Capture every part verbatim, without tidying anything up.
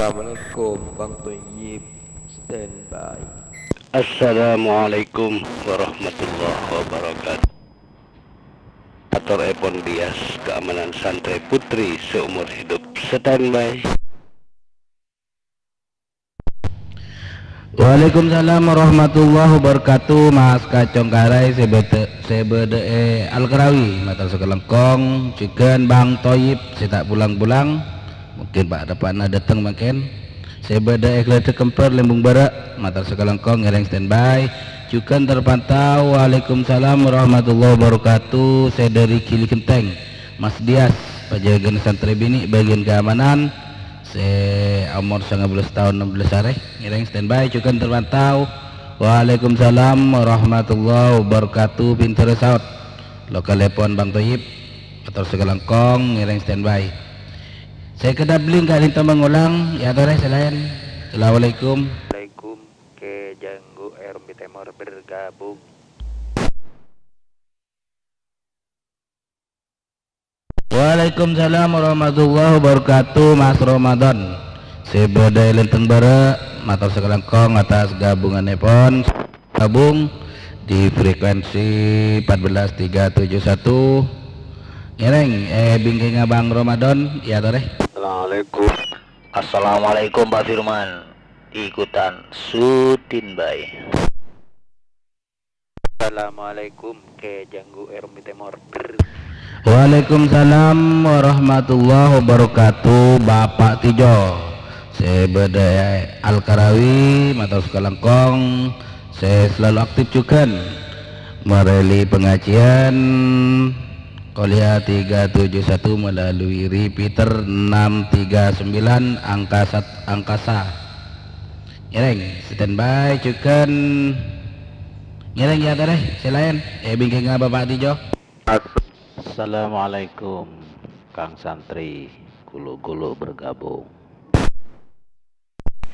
Assalamualaikum, Bang Toyib, standby. Assalamualaikum warahmatullahi wabarakatuh. Atorèpon bias keamanan santri putri seumur hidup, standby. Waalaikumsalam warahmatullahi wabarakatuh, Mas Kacong Karai sè bâdâ, sè bâdâ è Al-Karawi, mator sakalangkong, jhughân Bang Toyib sè ta' pulang-pulang, mungkin pa'-, pa'-, na dâteng mangkèn, sè bâdâ è Gledek Kemper, Lembung Bârâ', mator sakalangkong ngèrèng standby, jhughân terpantau, waalaikumsalam warahmatullahi wabarakatuh, sè dâri Gili Genteng, Mas Dias, pajâgâna santrè binè' bâgiân keamanan, sè omor sanga bellâs taon, ennem bellâs arè, ngèrèng standby, jhughân terpantau. Waalaikumsalam warahmatullahi wabarakatuh. Pinter saot. Lokalèpon Bang Toyib. Mator sakalangkong, ngèrèng standby. Sè kadâbling ka'dinto mangolang, ya torè sè laèn. Assalamualaikum. Assalamualaikum, Kè Janggu è Rombi Tèmor bergabung. Waalaikumsalam warahmatullahi wabarakatuh, Mas Ramadan. Sè bâdâ è Lenteng Bârâ', mator sakalangkong atas gabungannèpon. Gabung di frekuensi empat belas tiga tujuh satu. Ngèrèng, è, bingkèngnga Bang Ramadan, ya torè. Assalamualaikum. Assalamualaikum, Pak Firman. Ikutan Sutin Bay. Assalamualaikum, Kè Janggu è Rombi Tèmor. Brr. Waalaikumsalam warahmatullahi wabarakatuh, Bapak Tijo. Sè bâdâ è Al-Karawi, mator sakalangkong, sè selalu aktif jhughân marèli pengajian Kolia tiga tujuh satu melalui repeater enam tiga sembilan angka sat-, angkasa. Ngèrèng, standby, jhughân. Ngèrèng, ya torè, sè laèn. È, bingkèngnga Bapak Tijo. Assalamualaikum, Kang Santri. Gulu-gulu bergabung.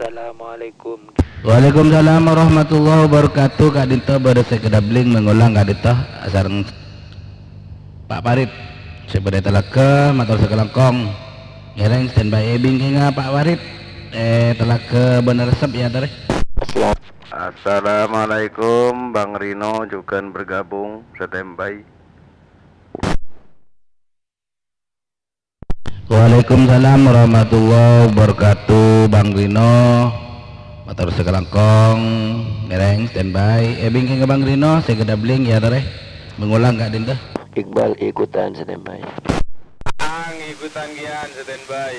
Assalamualaikum. Waalaikumsalam warahmatullahi wabarakatuh. Ka'dinto bâdâ sè kadâbling mangolang ka'dinto asareng Pak Farid. Sè bâdâ è Talaga, mator sakalangkong. Ngèrèng standby è bingkèngnga Pak Farid. È Talaga Bânaresep, ya torè. Assalamualaikum, Bang Rino jhughân bergabung, standby. Waalaikumsalam warahmatullahi wabarakatuh, Bang Rino. Mator sakalangkong, ngèrèng standby. È bingkèngnga Bang Rino, sè kadâbling, ya torè. Mangolang ka'dinto. Iqbal ikutan standby. Ang ikutan Gian standby.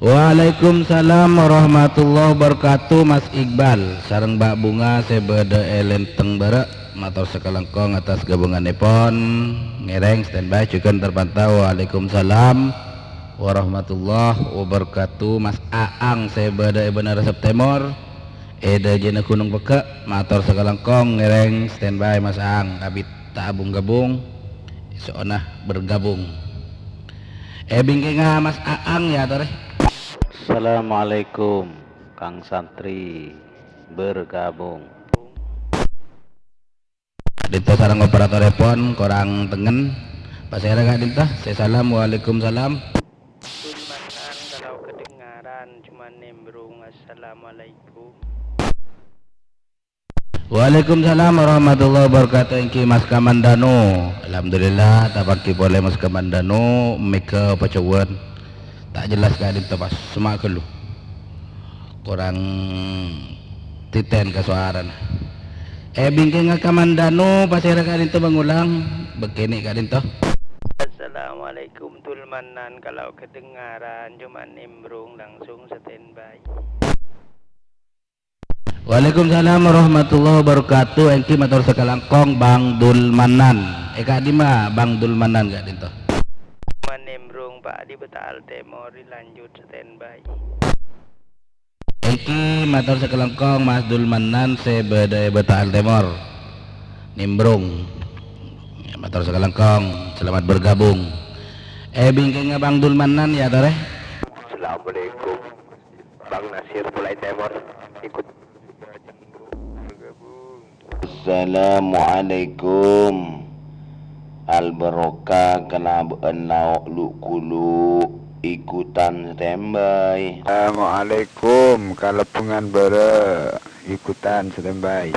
Waalaikumsalam warahmatullahi wabarakatuh, Mas Iqbal, sareng Mbak Bunga sè bâdâ è Lenteng Bârâ', mator sakalangkong atas gabungannèpon, ngèrèng standby jhughân terpantau. Waalaikumsalam warahmatullahi wabarakatuh, Mas Aang sè bâdâ è Bânaresep Tèmor, è dâjâna Gunung Pegghâ', mator sakalangkong ngèrèng standby, Mas Aang, abit ta' abung-gabung, so'ona bergabung. È bingkèngnga Mas Aang, ya torè. Assalamualaikum, Kang Santri, bergabung. Ka'dinto sareng operatorèpon korang tengngen. Pasèra ka'dinto? Sè salam, waalaikumsalam. Dul Manan, kalau kedengaran, cuma nimbrung, "Assalamualaikum." Waalaikumsalam warahmatullahi wabarakatuh. Èngghi Mas Kamandanu. Alhamdulillah, tapaghi polè Mas Kamandanu, mèghâ apa jhâuwân. Ta' jelas ka'dinto pas, semma' ghâllu. Korang tètèn ka sowarana. È bingkèngnga Kamandanu, pasèra ka'dinto mangolang, bâkkènè' ka'dinto. Assalamualaikum, Dul Manan. Kalau kedengaran, cuma nimbrung, langsung standby. Waalaikumsalam warahmatullahi wabarakatuh. Èngghi mator sakalangkong Bang Dul Manan. È ka'dimma Bang Dul Manan ka'dinto? Manimbrung, Pak, di Betaal Tèmor, dilanjut standby. Èngghi mator sakalangkong Mas Dul Manan sè bâdâ è Betaal Tèmor. Nimbrung. Ya, mator sakalangkong, selamat bergabung. È bingkèngnga Bang Dul Manan, ya torè. Assalamualaikum. Bang Nasir Bulai Tèmor ikut. Assalamualaikum. Al-Barokah kalabân nao' lu'-kulu', ikutan standby. Assalamualaikum, kalabângan bârâ', ikutan standby.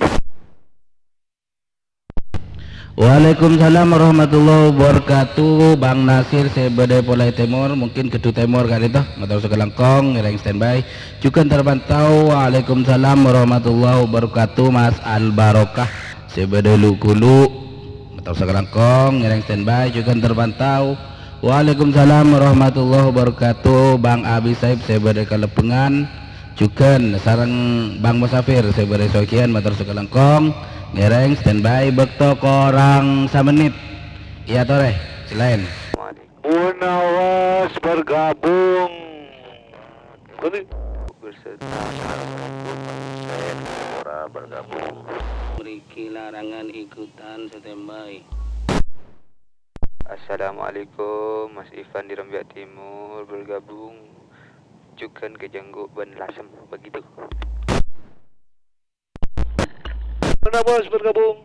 Waalaikumsalam warahmatullahi wabarakatuh. Bang Nasir sè bâdâ è Polai Tèmor, mungkin Geddu Tèmor ka'dinto, mator sakalangkong, ngèrèng standby. Jhughân terpantau. Waalaikumsalam warahmatullahi wabarakatuh, Mas Al Barokah sè bâdâ lu'-kulu', mator sakalangkong, ngèrèng standby. Jhughân terpantau. Waalaikumsalam warahmatullahi wabarakatuh, Bang Abi Saib sè bâdâ è Kalabângan. Jhughân sareng Bang Musafir sè bâdâ è Sogiyan, mator sakalangkong, ngèrèng standby, bâkto korang samennit. Iyâ, torè, sè laèn. Bu Nawas bergabung. Kali. Berserta Assalamualaikum, saya ora bergabung. Mriki larangan ikutan standby. Assalamualaikum, Mas Ivan di Rembiyâ Timur bergabung. Jhughân Kè Jenggu bân Lasem, begitu. Mana bos bergabung?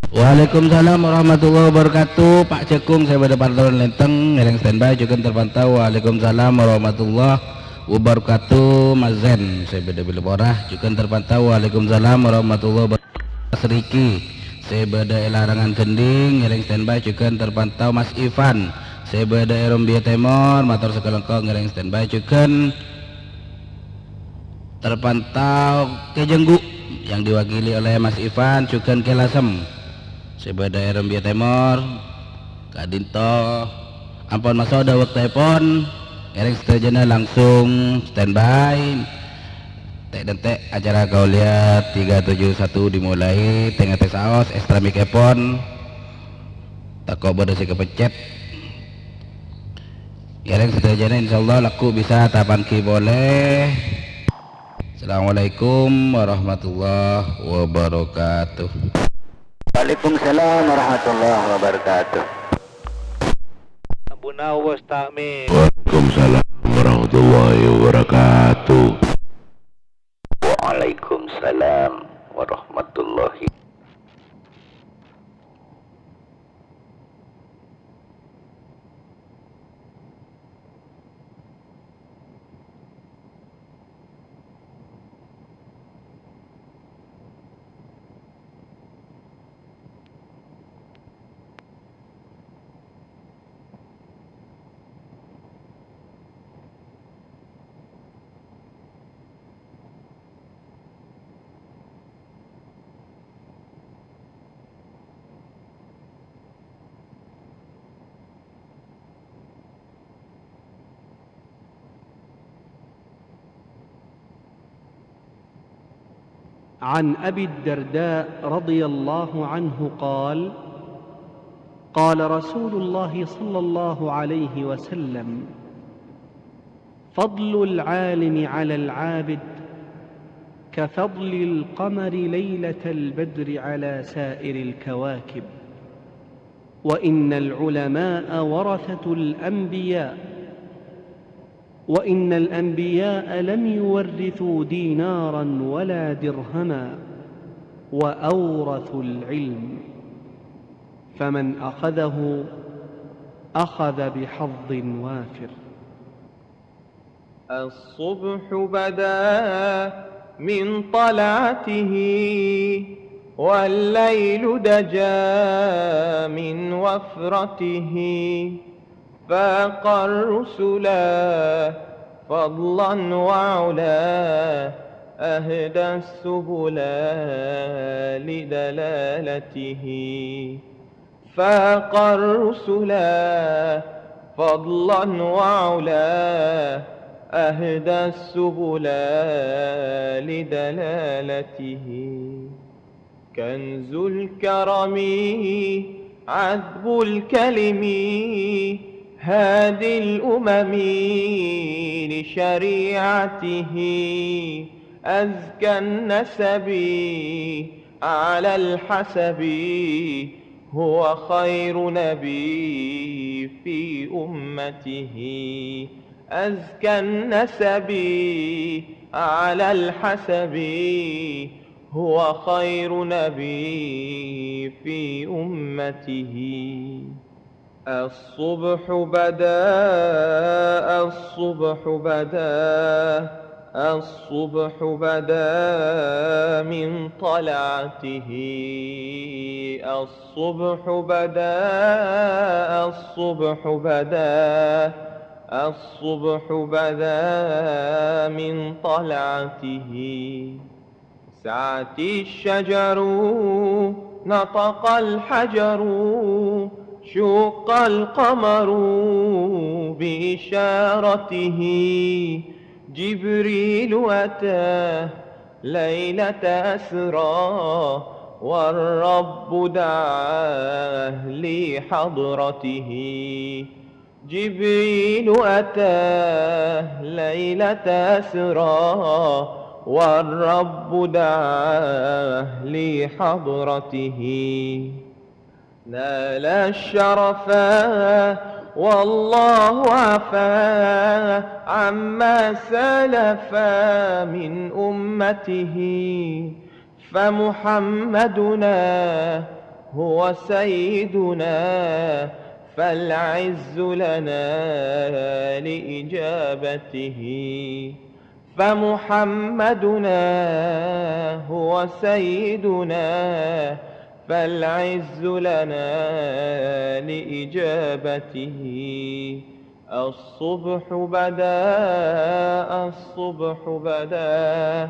Waalaikumsalam warahmatullahi wabarakatuh. Pak Jagung sè bâdâ Partoran Lenteng, ngèrèng standby. Jhughân terpantau. Waalaikumsalam warahmatullahi wabarakatuh. Mas Zen sè bâdâ Bilebora, jhughân terpantau. Waalaikumsalam warahmatullahi wabarakatuh. Mas Riki sè bâdâ è Larangan Gending, ngèrèng standby. Jhughân terpantau. Mas Ivan sè bâdâ è Rembiyâ Tèmor, mator sakalangkong, ngèrèng standby. Jhughân terpantau Kè Jenggu yang diwakili oleh Mas Ivan, jhughân Kè Lasem sè bâdâ è Rembiyâ Tèmor. Ka'dinto ampon maso' dâ' bâktoèpon, ngèrèng sadhâjâna langsung standby. Tè'-dentè' acara Kauliyat tiga tujuh satu dimulai, tè-ngatè saos, ekstra mic-èpon. Tako' bâdâ sè kapeccet. Ngèrèng sadhâjâna, insyaallah, lagghu' bisa tapangghi polè. Assalamualaikum warahmatullahi wabarakatuh. Waalaikumsalam warahmatullahi wabarakatuh. Ampun, awas, takmir. Waalaikumsalam warahmatullahi wabarakatuh. Waalaikumsalam warahmatullahi. عن أبي الدرداء رضي الله عنه قال: قال رسول الله صلى الله عليه وسلم: فضل العالم على العابد كفضل القمر ليلة البدر على سائر الكواكب، وإن العلماء ورثة الأنبياء، وإن الأنبياء لم يورثوا دينارا ولا درهما، وأورثوا العلم، فمن أخذه أخذ بحظ وافر. الصبح بدا من طلعته، والليل دجا من وفرته، فاق الرسلا فضلا وعلا، أهدى السبلا لدلالته. فاق الرسلا فضلا وعلا، أهدى السبلا لدلالته. كنز الكرم عذب الكلم، هادي الأمم لشريعته. أزكى النسب على الحسب، هو خير نبي في أمته. أزكى النسب على الحسب، هو خير نبي في أمته. الصبح بدا، الصبح بدا، الصبح بدا من طلعته. الصبح بدا، الصبح بدا، الصبح بدا من طلعته. سعت الشجر، نطق الحجر، شق القمر بإشارته. جبريل أتى ليلة أسرى، والرب دعاه لحضرته. جبريل أتى ليلة أسرى، والرب دعاه لحضرته. نال الشرفا والله عفا عما سلفا من أمته. فمحمدنا هو سيدنا، فالعز لنا لإجابته. فمحمدنا هو سيدنا، فالعز لنا لإجابته. الصبح بدا، الصبح بدا،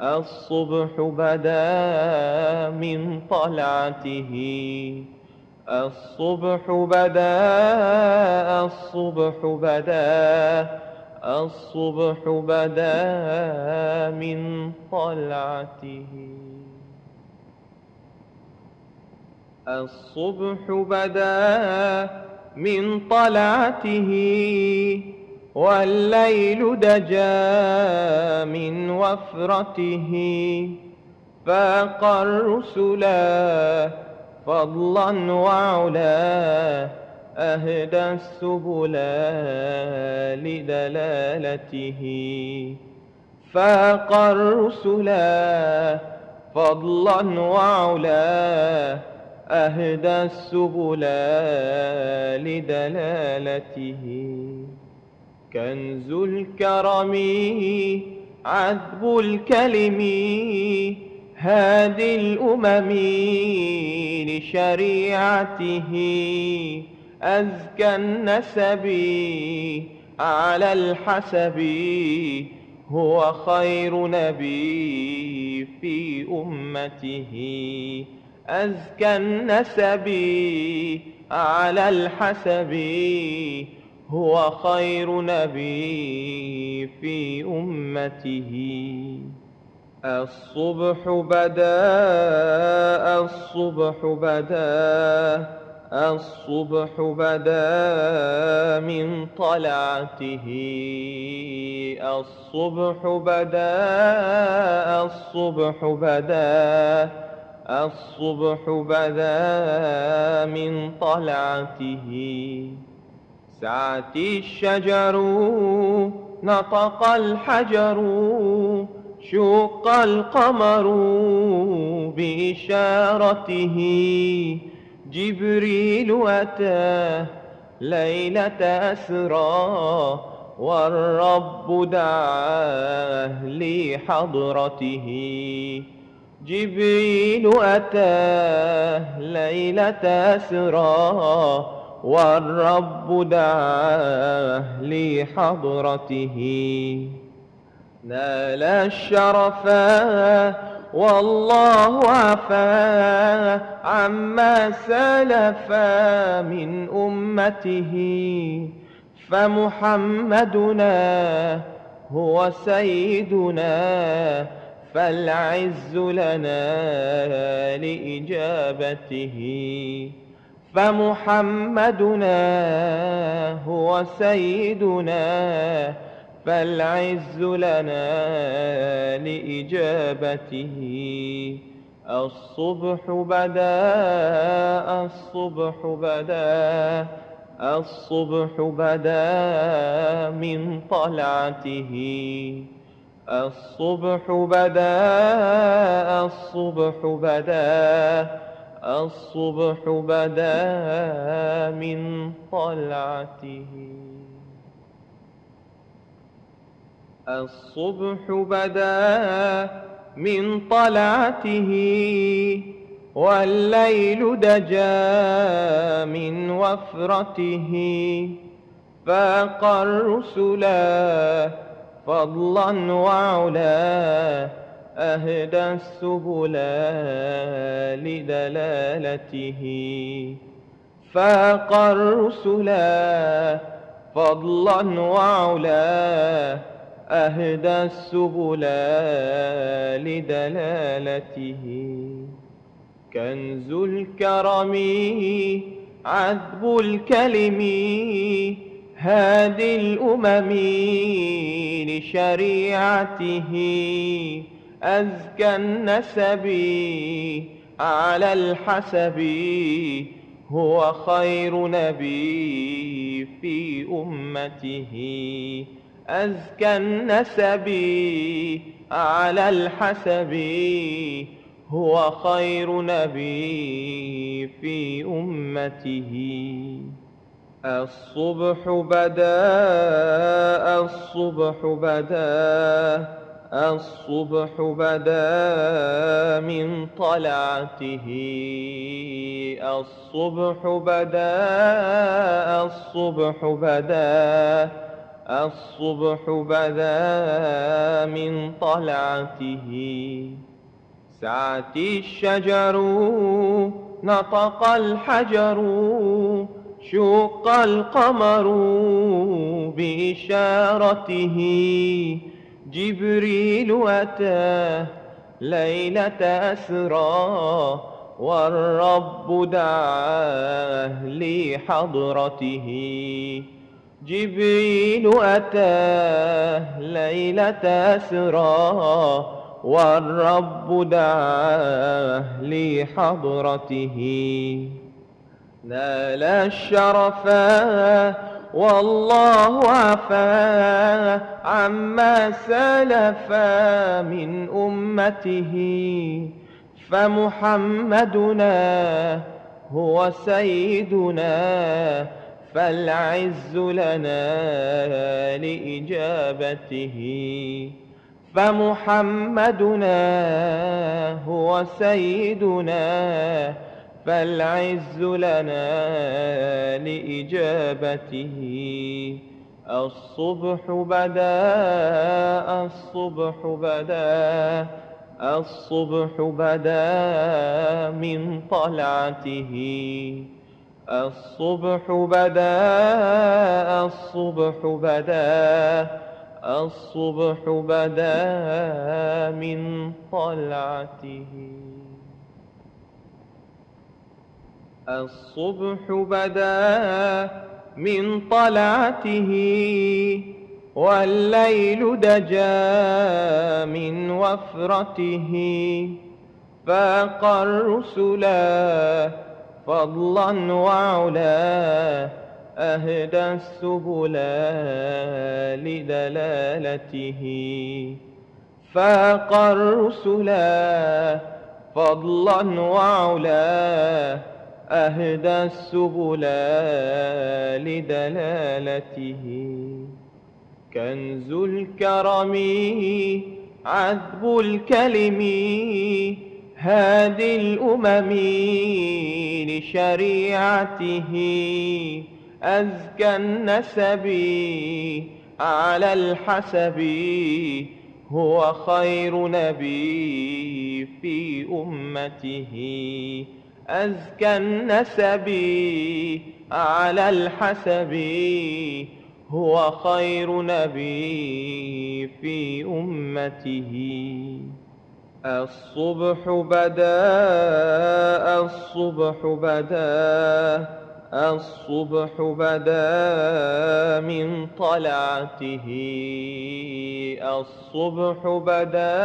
الصبح بدا من طلعته. الصبح بدا، الصبح بدا، الصبح بدا من طلعته. الصبح بدا من طلعته، والليل دجا من وفرته. فاق الرسلا فضلا وعلا، أهدى السبلا لدلالته. فاق الرسلا فضلا وعلا، أهدى السبلا لدلالته. كنز الكرم عذب الكلم، هادي الأمم لشريعته. أزكى النسب على الحسب، هو خير نبي في أمته. أزكى النسب على الحسب، هو خير نبي في أمته. الصبح بدا، الصبح بدا، الصبح بدا من طلعته. الصبح بدا، الصبح بدا، الصبح بدا من طلعته. سعت الشجر، نطق الحجر، شق القمر بإشارته. جبريل أتى ليلة أسرى، والرب دعاه لحضرته. جبريل أتى ليلة أسرى، والرب دعاه لحضرته. نال الشرفا والله عفا عما سلف من أمته. فمحمدنا هو سيدنا، فالعز لنا لإجابته. فمحمدنا هو سيدنا، فالعز لنا لإجابته. الصبح بدا، الصبح بدا، الصبح بدا من طلعته. الصبح بدا، الصبح بدا، الصبح بدا من طلعته. الصبح بدا من طلعته، والليل دجا من وفرته. فاق الرسلا فضلا وعلا، أهدى السبلا لدلالته. فاق الرسلا فضلا وعلا، أهدى السبلا لدلالته. كنز الكرم عذب الكلم، هادي الأمم لشريعته. أزكى النسب على الحسب، هو خير نبي في أمته. أزكى النسب على الحسب، هو خير نبي في أمته. الصبح بدا، الصبح بدا، الصبح بدا من طلعته. الصبح بدا، الصبح بدا، الصبح بدا من طلعته. سعت الشجر، نطق الحجر، شق القمر بإشارته. جبريل أتى ليلة أسرى، والرب دعاه لحضرته. جبريل أتى ليلة أسرى، والرب دعاه لحضرته. نال الشرفا والله عفا عما سلفا من أمته. فمحمدنا هو سيدنا، فالعز لنا لإجابته. فمحمدنا هو سيدنا، فالعز لنا لإجابته. الصبح بدا، الصبح بدا، الصبح بدا من طلعته. الصبح بدا، الصبح بدا، الصبح بدا من طلعته. الصبح بدا من طلعته، والليل دجا من وفرته. فاق الرسلا فضلا وعلا، أهدى السبلا لدلالته. فاق الرسلا فضلا وعلا، أهدى السبلا لدلالته. كنز الكرم عذب الكلم، هادي الأمم لشريعته. أزكى النسب على الحسب، هو خير نبي في أمته. أزكى النسب على الحسب، هو خير نبي في أمته. الصبح بدا، الصبح بدا، الصبح بدا من طلعته. الصبح بدا،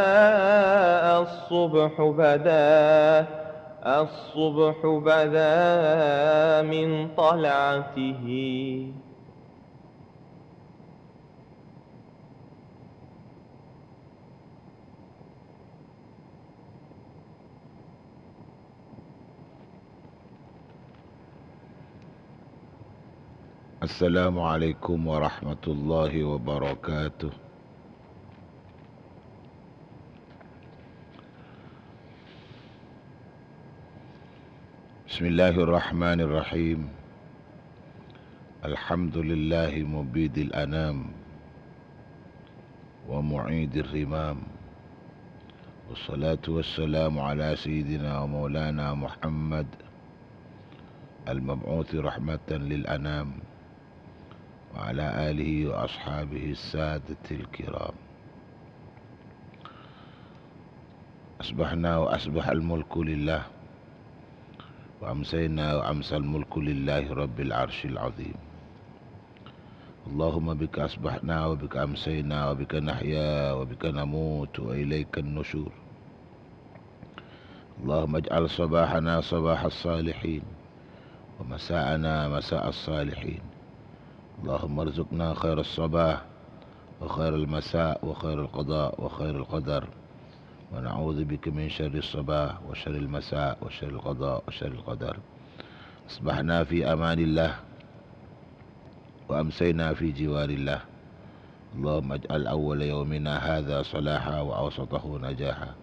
الصبح بدا، الصبح بدا من طلعته. Assalamualaikum warahmatullahi wabarakatuh. Bismillahirrahmanirrahim. Alhamdulillahi mubidil anam wa mu'idir rimam. Wassalatu wassalamu ala sayyidina wa maulana Muhammad al-mab'uthi rahmatan lil anam, wa ala alihi wa ashabihi sadatil kiram. Asbahna wa asbahal mulku lillah, wa amsayna wa amsal mulku lillahi rabbil arsyil azim. Allahumma bika asbahna wa bika amsayna wa bika nahya wa bika namutu wa ilaikan nusyur. Allahumma ij'al sabahana sabahas salihin, wa masa'ana masa'as salihin. Allahumma rzuqna khairas sabah wa khairal masa' wa khairal qada wa khairal qadar. Wa na'udzu bika min syarris sabah wa syarril masa' wa syarril qada wa syarril qadar. Asbahna fi amanillah wa amsayna fi jiwarillah. Allahumma ij'al awwala yaumina hadza salaha wa awsatahu najaha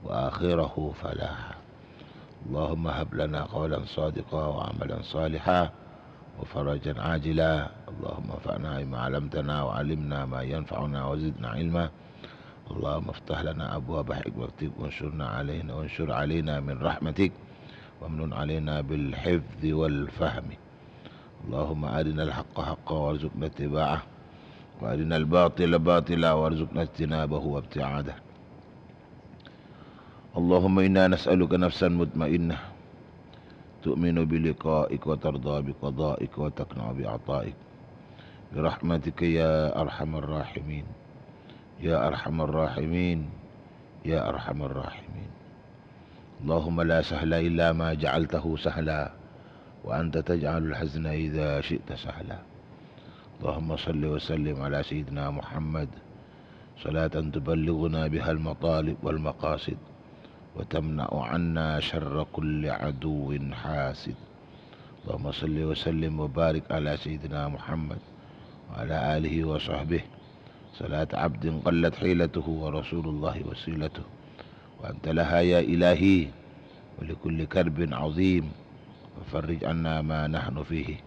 wa akhirahu falaha. Allahumma hab lana qawlan sadiqa wa amalan saliha wa farajan ajila. Allahumma anfa'na bima 'allamtana wa 'allimna ma yanfa'una wa zidna ilma. Allahumma iftah lana abwaba hikmatik wansyurna 'alaina, wansyur 'alaina min rahmatik. Wamnun 'alaina bil hifdzi wal fahmi. Allahumma arinal haqqa haqqa warzuqna ittiba'ah, wa arinal batila batila warzuqna ijtinabahu wa ibti'adah. Allahumma inna nas'aluka nafsan mutmainnah, tu'minu bi liqa'ik wa tardha bi qada'ik wa taqna'u bi ata'ik. Bi rahmatika ya arhamar rahimin. Ya arhamar rahimin. Ya arhamar rahimin. Allahumma la sahla illa ma ja'altahu sahla, wa anta taj'alul hazna idza syi'ta sahla. Allahumma shalli wa sallim ala sayyidina Muhammad, salatan tuballighuna bihal matalib wal maqasid, wa tamna'u 'anna syarra kulli 'aduwwin hasid. Allahumma shalli wa sallim wa barik ala sayyidina Muhammad wa ala alihi wa sahbihi. Salat abdin qallat hilatuhu wa rasulullahi wasilatuh. Wa anta laha ya ilahi, wa li kulli karbin azim, wa farrij anna ma nahnu fihi,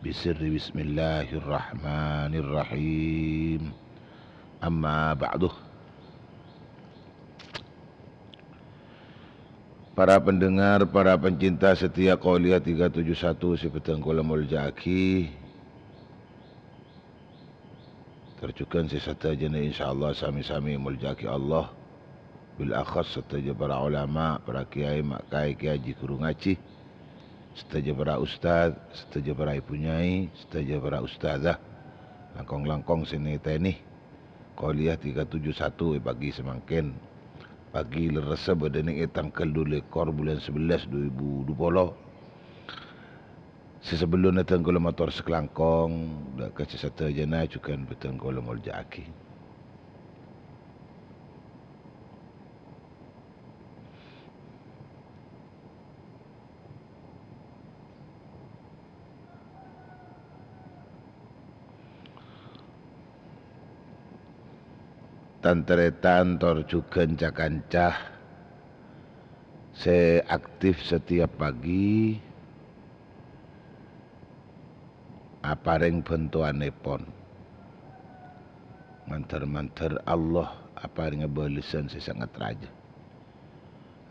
bi sirri bismillahirrahmanirrahim. Amma ba'du. Para pendengar, para pencinta setia Qouliyah tiga tujuh satu sè bhâdhân kaulâ molja'aghi. Tor jhughân sè sadhâjâna, insyaallah, sami-sami èmoljâ'aghi Allah. Bil akhas sadhâjâ para ulama, para kèyaè, ma' kaè, kèyaè, ghuru ngajhi. Sadhâjâ para ustad, sadhâjâ para èbhu nyai, sadhâjâ para ustadzah. Langkong-langkong sè nètènè Qouliyah tiga tujuh satu è pagi samangkèn. Pagi lerressa bâdâna è tangghâl dhu lèkor bulân sabellâs dhu èbu dhu polo. Sè sabellunna dhân kaulâ mator sakalangkong, dâ' ka sadhâjâna jhughân bhâdhân kaulâ moljâ'aghi. Tan-tarètan tor jhughân ca-kanca sè aktif setiap pagi aparèng bhântowanèpon. Mandhâr-mandhâr Allah aparèngnga bâlessan sè sanget rajâ.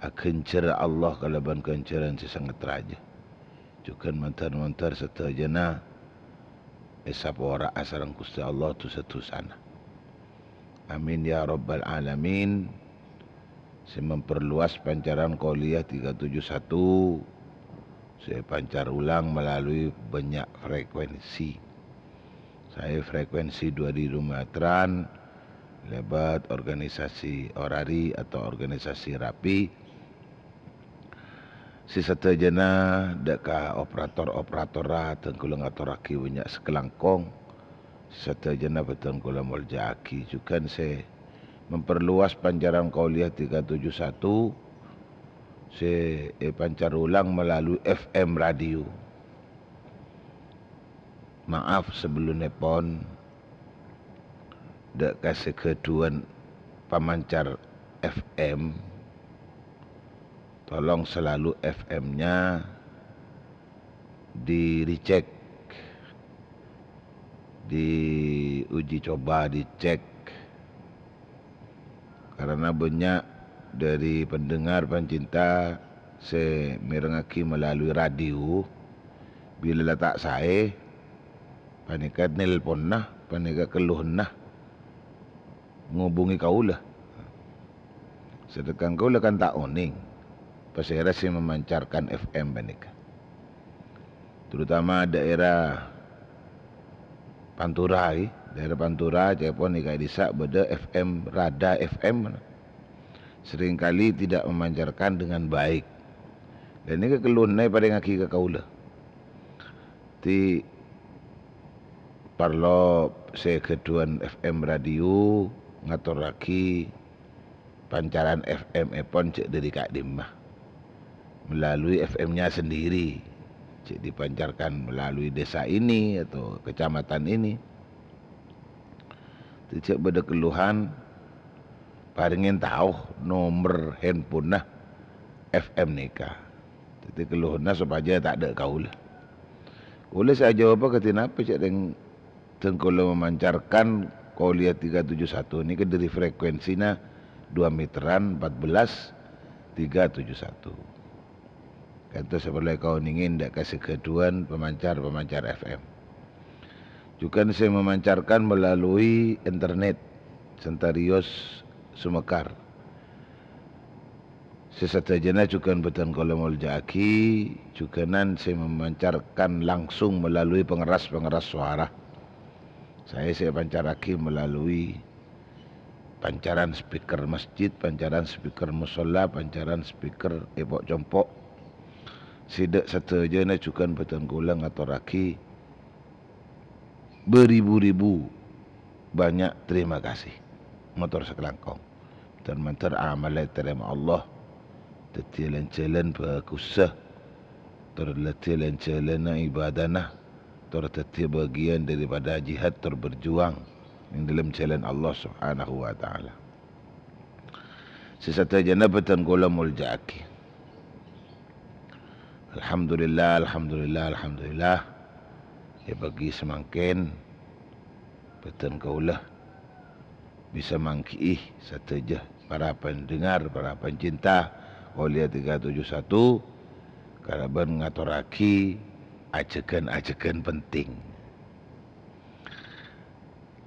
Aghânjhâr Allah kalabân ghânjhârân sè sanget rajâ. Jhughân mandhâr-mandhâr sadhâjâna èsapora'a sareng Ghustè Allah dhusa-dhusana. Amin ya rabbal alamin. Sè memperluas pancaran Qouliyah tiga tujuh satu, sè pancar ulang melalui banyak frekuensi. Saè frekuensi dua ribu meteran, lèbât organisasi orari atau organisasi rapi. Sè sadhâjâna dâ' ka operator-operatorra dhân kaulâ ngatorraghi bânnya' sakalangkong. Sè sadhâjâna bhâdhân kaulâ moljâ'aghi jhughân sè memperluas pancaran Qouliyah tiga tujuh satu sè èpancar ulang melalui F M radio. Maaf sabellunnèpon, dâ' ka sè ghâdhuwân pamancar F M, tolong selalu F M-nya di-recheck, diuji coba, dicek. Karena banyak dari pendengar, pencinta sè mèrengngaghi melalui radio, bilâ la ta' saè, panèka nelponna, panèka kelluhanna ngobungè kaulâ. Sedangkan kaulâ kan ta' onèng pasèra sè memancarkan F M panèka. Terutama daerah Pantura, ghi. Daerah Pantura, ca'èpon è ka'dissa' bâdâ F M, Rada F M. Seringkali tidak memancarkan dengan baik. Dan nèka kelluhanna èparèngngaghi ka kaulâ. Dhi parlo sè ghâdhuwân F M radio ngatorraghi pancaran F M-èpon jhâ' dâri ka'dimma. Melalui F M-nya sendiri, jhâ' dipancarkan melalui desa ini atau kecamatan ini. Dhi jhâ' bâdâ kelluhan, parèngè tao nomer handphonena F M nèka. Dâddhi kelluhanna sopajâ ta' dâ' kaulâ. Kaulâ sè ajâwâbhâ kadhi napa, cè' rèng dhâng kaulâ memancarkan Qauliyah tiga tujuh satu nèka dâri frekuensina dua meteran empat belas tiga tujuh satu. Kantos sè parlo èkaonèngè dâ' ka sè ghâdhuwân pamancar-pamancar F M. Jhughân sè memancarkan melalui internet, Sentarius Sumekar. Sè sadhâjâna jhughân bhâdhân kaulâ molja'aghi, jhughânan sè memancarkan langsung melalui pengeras-pengeras suara. Saè sè èpancarraghi melalui pancaran speaker masjid, pancaran speaker musholla, pancaran speaker è po'-compo'. Sè dâ' sadhâjâna jhughân bhâdhân kaulâ ngatorraghi beribu-ribu banyak terima kasih. Mator sakalangkong. Dhân-mandhâr amalla ètarèma Allah. Dâddhi lan-jhâlân bhâghussa. Tor dâddhi lan-jhâlânna ibadana. Tor dâddhi bâgiyân daripada jihad tor berjuang neng dâlem jhâlân Allah Subhanahu wa Ta'ala. Sè sadhâjâna bhâdhân kaulâ molja'aghi. Alhamdulillah, alhamdulillah, alhamdulillah. È pagi samangkèn, bhâdhân kaulâ bisa mangghi'i sadhâjâ para pendengar, para pencinta Qauliyah tiga tujuh satu, kalabân ngatorraghi ajhâghân-ajhâghân penting.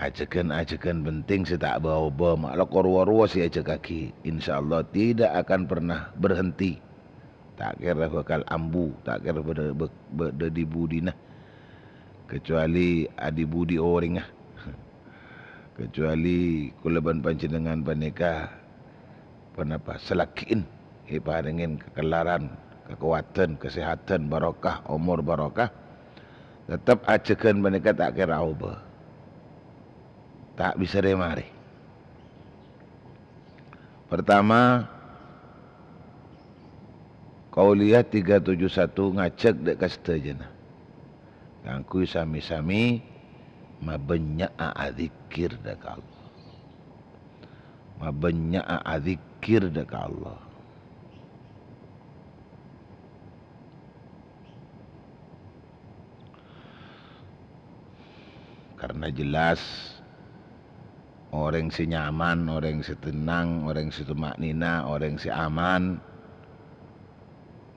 Ajhâghân-ajhâghân penting sè ta' bâ-obâ, ma' lako rowa-rowa sè èajhâghâghi, insyaallah tidak akan pernah berhenti. Ta' kèra bhâkal ambu, ta' kèra bâdâ, bâ-, bâdâ dhi-budhina, kecuali adhi-budhi orèngnga. Kecuali kaulâ bân panjhennengngan panèka ponapa, salagi'en èparèngè kakellarân, kakowadhân, kasèhadhân, barokah, omor barokah, tettep ajhâghân panèka ta' kèra obâ. Ta' bisa rè-marè. Pertama, Qauliyah tiga tujuh satu ngajhâk dâ' ka sadhâjâna kaangghuy sami-sami mabânnya'a adzikkèr dâ' ka Allah. Mabânnya'a adzikkèr dâ' ka Allah. Karna jelas, orèng sè nyaman, orèng sè tennang, orèng sè tuma'nina, orèng sè aman,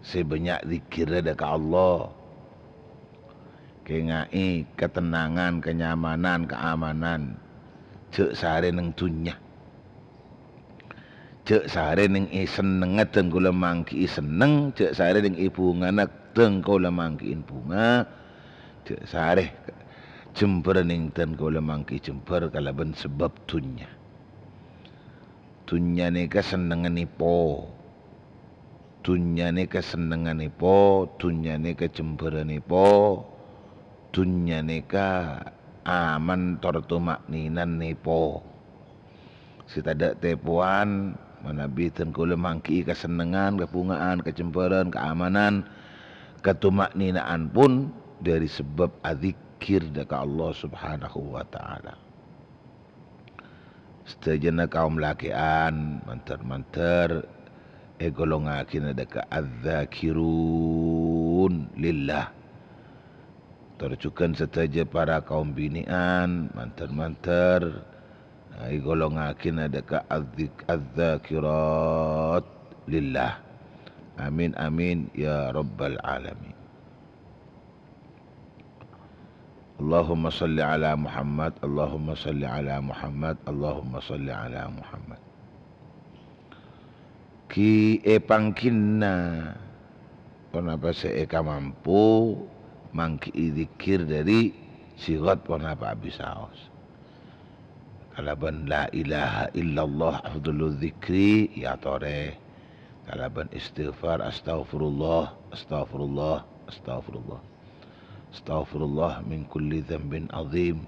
sè bânnya' dzikkèrra dâ' ka Allah. Kènga'è katennangan, kanyamanan, kaamanan, jhâ' sarè neng dhunnya. Jhâ' sarè neng è sennengnga dhâng kaulâ mangghi'i senneng, jhâ' sarè neng è bhungana dhâng kaulâ mangghi'i bhunga, jhâ' sarè jembhâr neng dhâng kaulâ mangghi'i jembhâr kalabân sabâb dhunnya. Dhunnya nèka sennengnga nèpo. Dhunnya nèka sennengnga nèpo, dhunnya nèka jembhârra nèpo, dhunnya nèka aman tor tuma'nina nèpo. Sè tadâ' tèpowan, manabi dhâng kaulâ mangghi'i kasennengngan, kabhunga'an, kajembhârân, kaamanan, katuma'nina'an pon, dhâri sabâb adzikkèr dâ' ka Allah Subhanahu wa Ta'ala. Sadhâjâna kaum lakè'an, mandhâr-mandhâr ègolongngaghi dâ' ka adz-dzakirun lillah. Tor jhughân sadhâjâ para kaum binè'an, mandhâr-mandhâr ègolongngaghi dâ' ka adzik-, adz-dzakirat lillah. Amin, amin, ya rabbal alamin. Allahumma shalli ala Muhammad, Allahumma shalli ala Muhammad, Allahumma shalli ala Muhammad. Ghi èpangghina ponapa sè èkamampo mangghi'i dzikkèr dhâri sighat ponapa abisaos. Kalabân la ilaha illallah afdhaludz dzikri, èyatorè. Kalabân istighfar, astaghfirullah, astaghfirullah, astaghfirullah. Astaghfirullah min kulli dzambin adzim,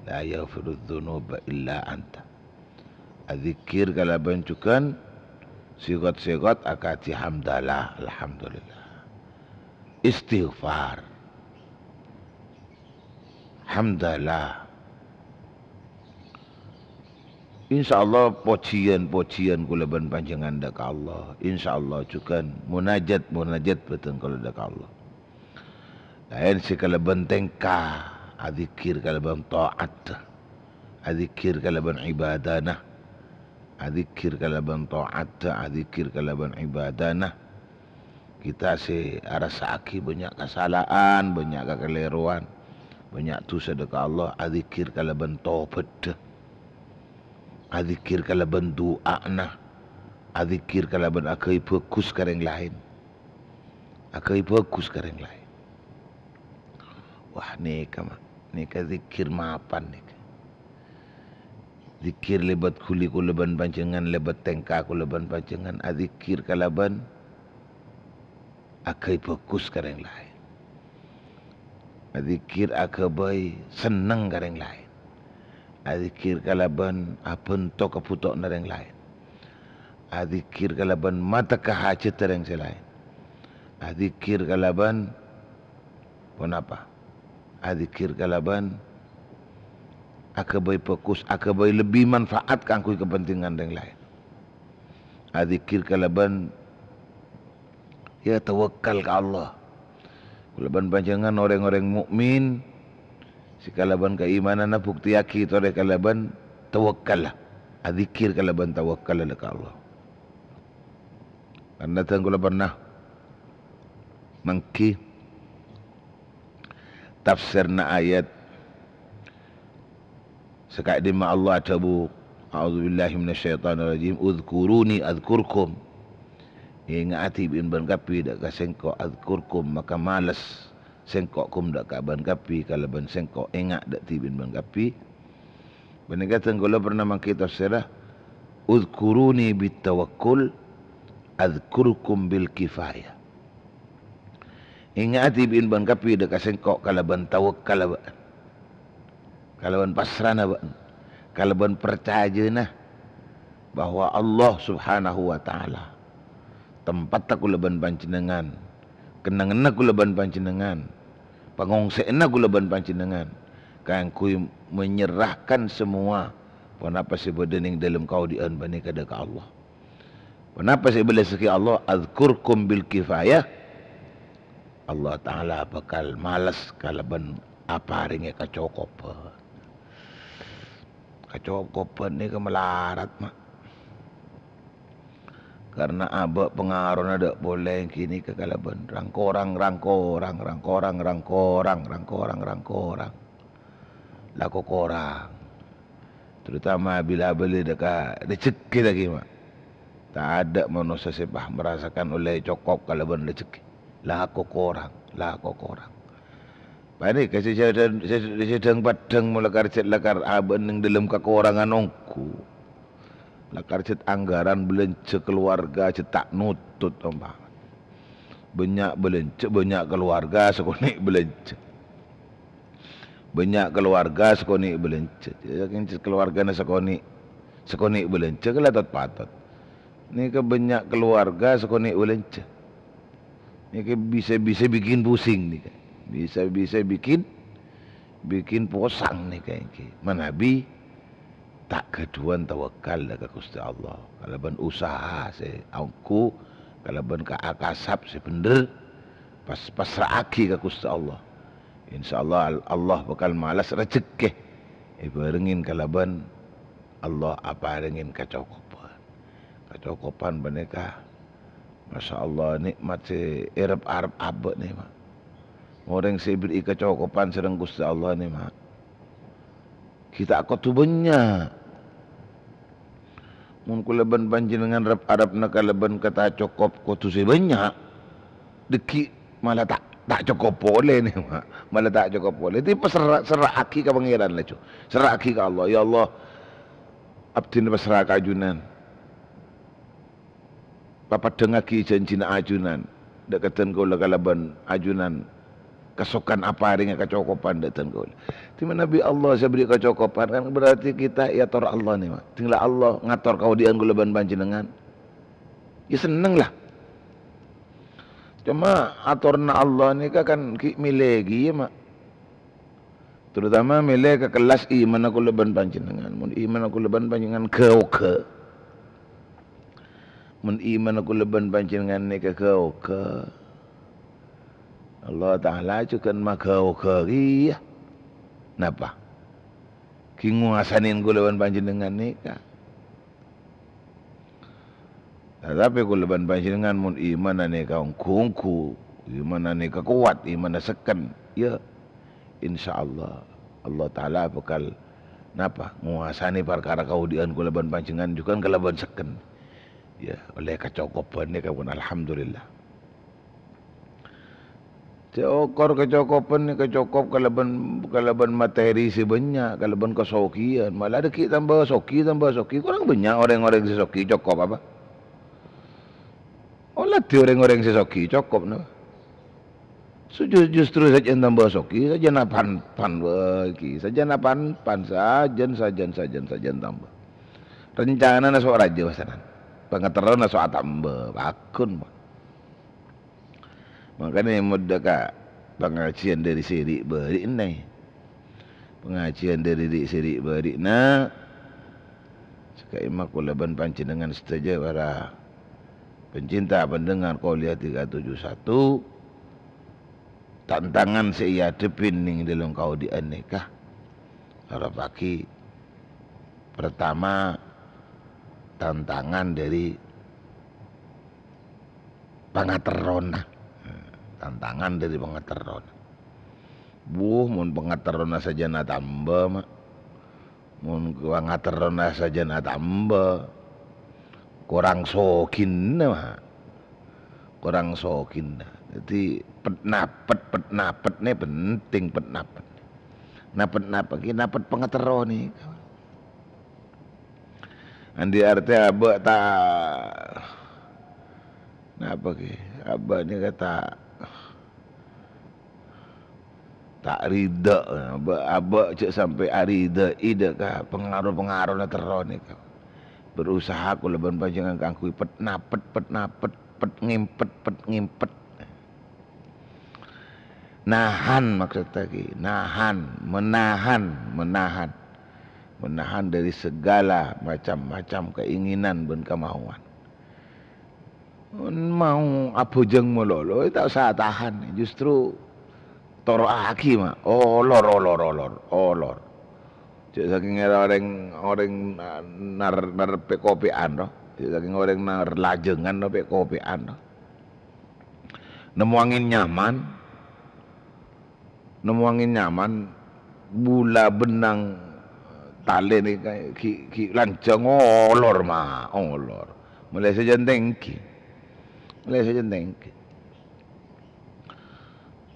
la yaghfirudz dzunuba illa anta. Adzikkèr kalabân jhughân sighat-sighat akadhi hamdalah, alhamdulillah. Istighfar. Hamdalah. Insyaallah, pojhiyân-pojhiyân kaulâ bân panjhennengngan dâ' ka Allah. Insyaallah jhughân munajat-munajat bhâdhân kaulâ dâ' ka Allah. Laèn sè kalabân tèngka, adzikkèr kalabân ta'at, adzikkèr kalabân ibadana, adzikkèr kalabân ta'at, adzikkèr kalabân ibadana. Kita sè arassa'aghi bânnya' kasala'an, bânnya' kakalèrowan, bânnya' dhusa dâ' ka Allah, adzikkèr kalabân tobhâddhâ, adzikkèr kalabân du'a'na, adzikkèr kalabân aghâbây bhâghus ka rèng laèn. Aghâbây bhâghus ka rèng laèn. Wah, nèka, ma', nèka dzikkèr mapan nèka. Dzikkèr lèbât ghuli kaulâ bân panjhennengngan, lèbât tèngka kaulâ bân panjhennengngan, adzikkèr kalabân aghâbây bhâghus ka rèng laèn. Adzikkèr aghâbây senneng ka rèng laèn. Adzikkèr kalabân abhânto kabhutowanna rèng laèn. Adzikkèr kalabân matekka hajhâddhâ rèng sè laèn. Adzikkèr kalabân ponapa? Adzikkèr kalabân aghâbây bhâghus, aghâbây lebbi manfaat kaangghuy kapentingan rèng laèn. Adzikkèr kalabân, ya, tawakkal ka Allah. Kaulâ bân panjhennengngan orèng-orèng mukmin sè kalabân kaimananna buktèyaghi torè kalabân tawakkal. Adzikkèr kalabân tawakkal ka Allah. Karna dhâng kaulâ pernah mangghi tafsirna ayat saka'dimma Allah adhâbu, "A'udzubillahi minasyaitonirrajim. Udzkuruni adzkurkum." Ènga'aghi bi' bân kabbhi dâ' ka Sèngko', adzkurkum, maka males Sèngko' kum dâ' ka bân kabbhi kalabân Sèngko' ènga' dâ' dhibi' bân kabbhi. Panèka dhâng kaulâ pernah mangghi tafsirra, "Udzkuruni bit tawakkul, adzkurkum bil kifayah." Ènga'aghi bi' bân kabbhi dâ' ka Sèngko' kalabân tawakkal bâ'na, kalabân pasrana bâ'na, kalabân parcajâna bahwa Allah Subhanahu wa Ta'ala tempatta kaulâ bân panjhennengngan, kennengnganna kaulâ bân panjhennengngan, pangongsè'anna kaulâ bân panjhennengngan, kaangghuy menyerahkan semua ponapa sè bâdâ neng dâlem kaodi'ân panèka dâ' ka Allah. Ponapa sè èbâlessaghi Allah, "Adzkurkum bil kifayah," Allah Ta'ala bhâkal males kalabân aparèngè kacokopan. Kacokopan nèka malarat, ma'. Karna abâ' pangarona dâ' polè ghânèka kalabân rang-korang, rang-korang, rang-korang, rang-korang, rang-korang, rang-korang. La ko-korang. Terutama bilâ abâli dâ' ka rejhekkè lagi, ma'. Tadâ' manossa sè pas merasakan ollè cokop kalabân rejhekkè. La ko-korang, la ko-korang. Panèka sè jhâdhân-, sè, sè dhâng-paddhâng mola karjhât lakar abâ' neng dâlem kakorangan ongghu. Lakar jhât anggaran bâlânjhâ kaluwarga jhât ta' nottot, ompama. Bânnya' bâlânjhâ, bânnya' kaluwarga sakonè' bâlânjhâ. Bânnya' kaluwarga sakonè' bâlânjhâ. Sakèng kaluwargana sakonè', sakonè' bâlânjhâ, kala tot-patot. Nèka bânnya' kaluwarga sakonè' bâlânjhâ. Nèka bisa-bisa bikin pusing nèka. Bisa-bisa bikin, bikin posang nèka èngghi. Manabi ta' ghâdhuwân tawakkal dâ' ka Ghustè Allah. Kalabân usaha sè ongghu, kalabân ka-, kasap sè bhendher, pas-, pasra'aghi ka Ghustè Allah. Insyaallah Al-, Allah bhâkal malas rajhekkè èbhârengngin kalabân Allah aparèngngin kacokopan. Kacokopan panèka, masyaallah, nè'mat sè èrep-arep abâ' nè'mat. Orèng sè èberri'i kacokopan sareng Ghustè Allah nè'mat, ghi' ta' kodhu bânnya'. Mon kaulâ bân panjhennengngan rep-arepna kalabân kata cokop kodhu sè bânnya', dhâggi' mala ta', ta' cokop polè nè'mat. Mala ta' cokop polè. Dhâddhi paserra-, serra'aghi ka Pangèran laju. Serra'aghi ka Allah. "Ya Allah, abdhina pasra ka ajunan. Papeddhângaghi janjina ajunan dâ' kadhân kaulâ kalabân ajunan kasokan aparèngnga kacokopan dâ' kadhân kaulâ." Dhâddhi manabi Allah sè aberri' kacokopan, kan berarti kita èyator Allah nè'mat. Dhing la Allah ngator kaodi'ân kaulâ bân panjhennengngan, ya senneng la. Coma atorna Allah nèka kan ghi' mèlè kèya, Ma'. Terutama mèlè ka kellas imanna kaulâ bân panjhennengngan. Mon imanna kaulâ bân panjhennengngan ghâ-oghâ, mon imanna kaulâ bân panjhennengngan nèka ghâ-oghâ, Allah Ta'ala jhughân maghâ-oghâ kèya. Napa? Ghi' ngowasanè kaulâ bân panjhennengngan nèka. Tatapi kaulâ bân panjhennengngan mon imanna nèka ongghu-ongghu, imanna nèka kowat, imanna sekken, ya, insyaallah Allah Ta'ala bhâkal, napa, ngowasanè parkara kaodi'ân kaulâ bân panjhennengngan jhughân kalabân sekken. Ya, ollè kacokopan nèka pon, alhamdulillah. Sè okor kacokopan nèka cokop kalabân, kalabân materi sè bânnya', kalabân kasoghiyân. Mala dhâggi' tamba soghi, tamba soghi. Korang bânnya' orèng-orèng sè soghi cokop apa? Oladhi orèng-orèng sè soghi cokop, napa? Su-, ju-, justru sajân tamba soghi, sajân apan-, pan bâgi, sajân apan-, pan sajân, sajân, sajân, sajân tamba. Rencanana so' rajâ, pasanan. Pangaterrona so' atamba, paggun, pon. Mangkana moddhâ ka pangajiyân dâri sè ri'-bâri'na. Pangajiyân dâri ri-, sè ri'-bâri'na. Sè ka'imma kaulâ bân panjhennengngan sadhâjâ para pencinta pendengar Qouliyah tiga tujuh satu, tantangan sè èadhebbhi neng dâlem kaodi'ân nèka. Arapaghi, pertama, tantangan dâri pangaterrona. Tantangan dâri pangaterrona. Buh, mon pangaterrona sajân atamba, Ma'. Mon pangaterrona sajân atamba, korang soghina, Ma'. Korang soghina. Dhâddhi, pet-napet, pet-napet nè penting, pet-napet. Napet-napet ghi napet pangaterro nèka. Andi' artè abâ' ta', napa ghi? Abâ' nèka ta', ta' rida. Abâ', abâ' jhâ' sampè' aridai dâ' ka pangaro-pangarona terro nèka. Berusaha kaulâ bân panjhennengngan kaangghuy pet-napet, pet-napet, pet-ngèmpet, pet-ngèmpet. Nahan, maksudnya ki, nahan, menahan, menahan. Menahan dari segala macam-macam keinginan bân kemauan. Mon mau abhâjâng malolo, ta' osa tahan, justru toro'aghi, Ma'. Olor, olor, olor, olor. Jhâ' sakèng orèng, orèng nar-, nar pè'-kopè'an, to. Jhâ' sakèng orèng nar lajângan, to, pè'-kopè'an, to. Nemmo angèn nyaman, nemmo angèn nyaman, bula bennang talè nèka ghi', ghi' lanjhâng olor, Ma', olor. Molaè sajân tèngghi. Molaè sajân tèngghi.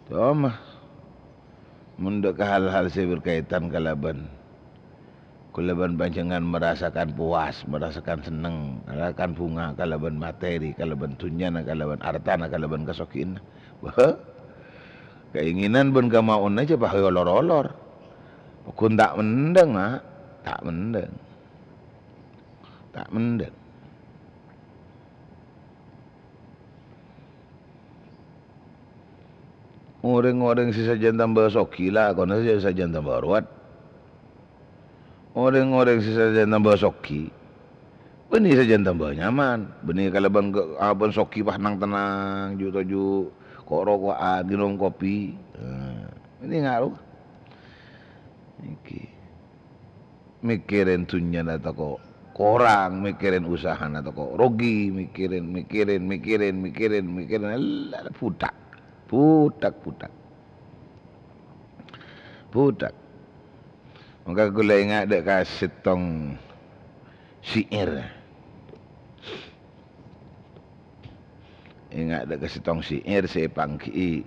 Coma, mon dâ' ka hal-hal sè berkaitan kalabân, kalabân panjhennengngan merasakan puas, merasakan senneng, merasakan bhunga kalabân materi, kalabân dhunnyana, kalabân artana, kalabân kasoghiyânna. Wah, keinginan bân kamaonna jhâ' pas olor-olor. Paggun ta' mendhâng, Ma'. Ta' mendhâng. Ta' mendhâng. Orèng-orèng sè sajân tamba soghi lakona sajân tamba rowat. Orèng-orèng sè sajân tamba soghi, bânnè sajân tamba nyaman. Bânnè kalabân ke-, abân soghi pas nang-tennang, ju-toju ko'-roko'an, ngènom kopi. Nah, bânnè ngaruh. Iki. Mikirin dhunnyana tako' korang, mikirin usahana tako' rogi, mikirin, mikirin, mikirin, mikirin, mikirin, ella, budak. Budak, budak. Budak. Mangka kaulâ enga' dâ' ka sèttong syair. Enga' dâ' ka sèttong syair sè èpangghi'i.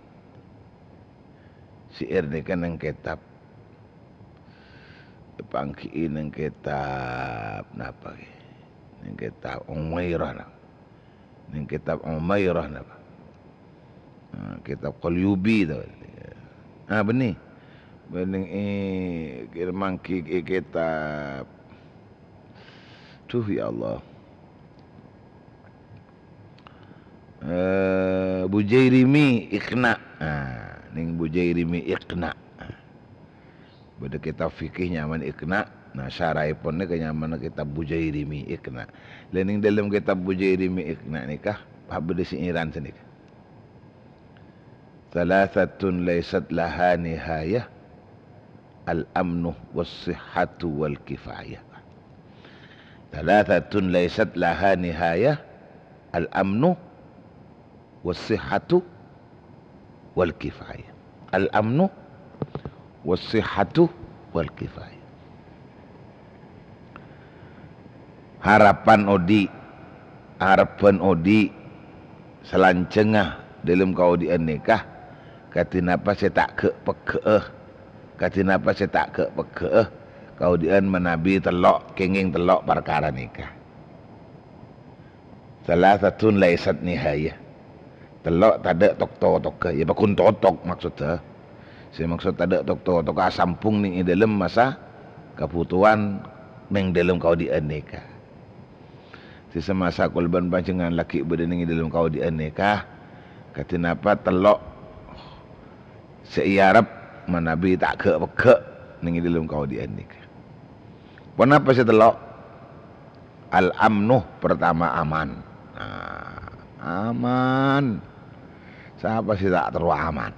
Syair nèka neng kètab. Èpangghi'i neng kètab napa kè? Neng kètab Umairah napa? Neng kètab Umairah napa? Nah, kètab Qalyubi to. Ah, bânnè. Bânnè, eh, kèra mangghi, eh, kètab. Duh, ya Allah. Eh, Bujairimi Iqna'. Ah, neng Bujairimi Iqna'. Bâdâ kètab fikih nyamana Iqna'. Nah, syaraèpon nèka nyamana kètab Bujairimi Iqna'. Lah, neng dâlem kètab Bujairimi Iqna' nèka, pas bâdâ syairân sanèka. "Tsalasatun laisat laha nihayah, al-amnu was-sihhatu wal-kifayah." "Tsalasatun laisat laha nihayah, al-amnu was-sihhatu wal-kifayah." Al-amnu was-sihhatu wal-kifayah. Harapan odi', arebbhân odi', salanjhângnga dâlem kaodi'ân nèka, kadhi napa sè ta' ghâ'-peggâ'â, kadhi napa sè ta' ghâ'-peggâ'â, kaodi'ân manabi tello', kèngèng tello' parkara nèka. Tsalasatun laisat nihayah. Tello' tadâ' tok-totogghâ, ya, paggun totok maksodda. Sè maksod tadâ' tok-totogghâ asambhung neng è dâlem masa kabhutowan neng dâlem kaodi'ân nèka. Sè samasa kaulâ bân panjhennengngan laghi' bâdâ neng è dâlem kaodi'ân nèka, kadhi napa tello' sè èarep manabi ta' ghâ'-peggâ' neng è dâlem kaodi'ân nèka. Ponapa sè tello'? Al-amnu, pertama aman. Nah, aman. Sapa sè ta' terro aman?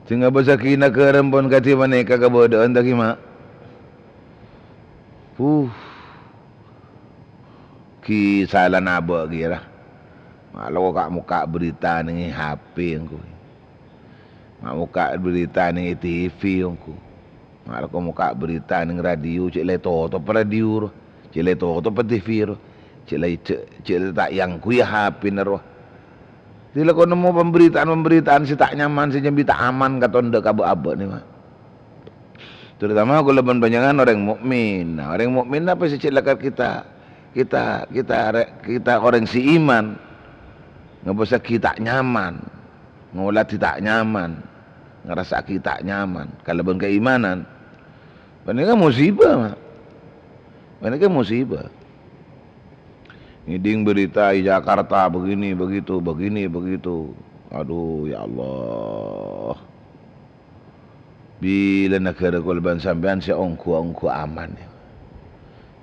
Sè ngabâssaghi naghârâ pon kadhi panèka kabâdâ'ân ta' ghi, Ma'? Huh. Ghi sala nabâ' ghi ra. Ma' lo ka'-mokka' berita neng è H P ongghu. Ma' mokka' berita neng è T V ongghu. Ma' lo ka' mokka' berita neng radio, cè' la ètotop radio ro, cè' la ètotop T V ro, cè' la, cè', cè' la ta' èangghuy H P-na ro. Dhilâ ko nemmo pamberitaan-pamberitaan sè ta' nyaman, sè nyambi ta' aman katon dâ' ka bâ'-abâ' nè, Ma'. Terutama kaulâ bân panjhennengngan orèng mukmin. Nah, orèng mukmin napa sè cè' lakar kita, kita, kita re-, kita orèng sè iman, ngabâssaghi ta' nyaman, ngoladhi ta' nyaman, ngarassa'aghi ta' nyaman kalabân kaimanan. Panèka musibah, Ma'. Panèka musibah. Ngèdhing berita di Jakarta begini, begitu, begini, begitu. Aduh, ya Allah. Bilâ naghârâ kaulâ bân sampèyan sè ongghu-ongghu aman, ya.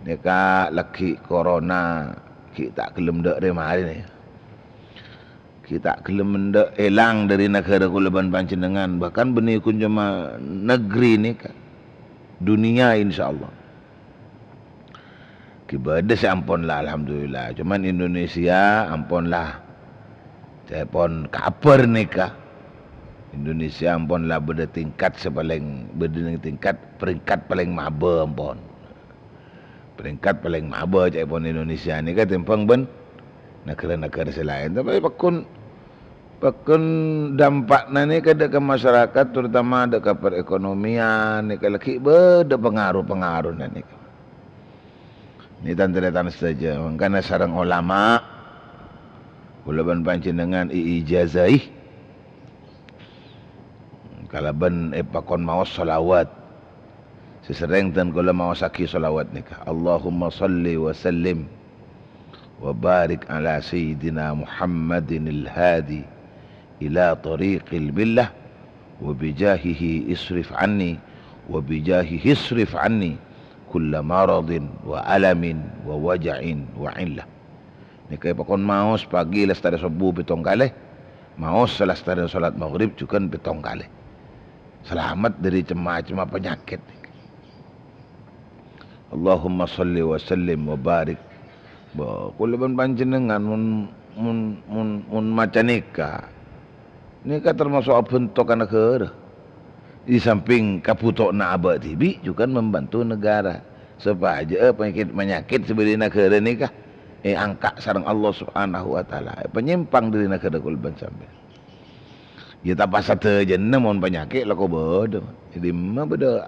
Nèka laghi' corona ghi' ta' ghellem dâ' rè-marè, ya. Ghi' ta' ghellem endâ' èlang dâri naghârâ kaulâ bân panjhennengngan, bahkan bânnè ghun coma negri nèka, dunia insyaallah. Ghi' bâdâ sè ampon la, alhamdulillah. Cuman Indonesia ampon la, ca'èpon kabhâr nèka, Indonesia ampon la bâdâ tingkat sè palèng, bâdâ neng tingkat, peringkat palèng mabâ ampon. Peringkat palèng mabâ ca'èpon Indonesia nèka tèmbhâng bân naghârâ-naghârâ sè laèn. Tapè pagghun, pagghun dampakna nèka dâ' ka masyarakat, terutama dâ' ka perekonomian nèka laghi' bâdâ pangaruh-pangaruhna nèka. Nè, tan-tarètan sadhâjâ, mangkana sareng ulama, kaulâ bân panjhennengngan iijazai kalabân èpakon maos shalawat. Sè serrèng dân kaulâ maossaghi shalawat nèka. Allahumma shalli wa sallim وبارك على سيدنا محمد الهادي إلى طريق الملة، وبجاهه اصرف عني، وبجاهه اصرف عني كل مرض وألم ووجع وعلة. Nèka èpakon maos pagi lastarè sobbhu pèttong kalè, maos lastarè salat maghrib jhughân pèttong kalè. Salamet dhâri cem-macemma panyakèt. Allahumma shalli wa sallim wa barik. Bâ, kaulâ bân panjhennengngan mon, mon, mon, mon maca nèka, nèka tamaso' abhânto ka naghârâ. È sampèng kabhutowanna abâ' dhibi' jhughân mambanto naghârâ, sopajâ panyakèt-panyakèt sè bâdâ è naghârâ nèka èangka' sareng Allah Subhanahu wa Ta'ala, èpanyèmpang dhâri naghârâ kaulâ bân sampèyan. Iyâ, ta' pas sadhâjâna mon panyakèt lako bâdâ. È dimma bâdâ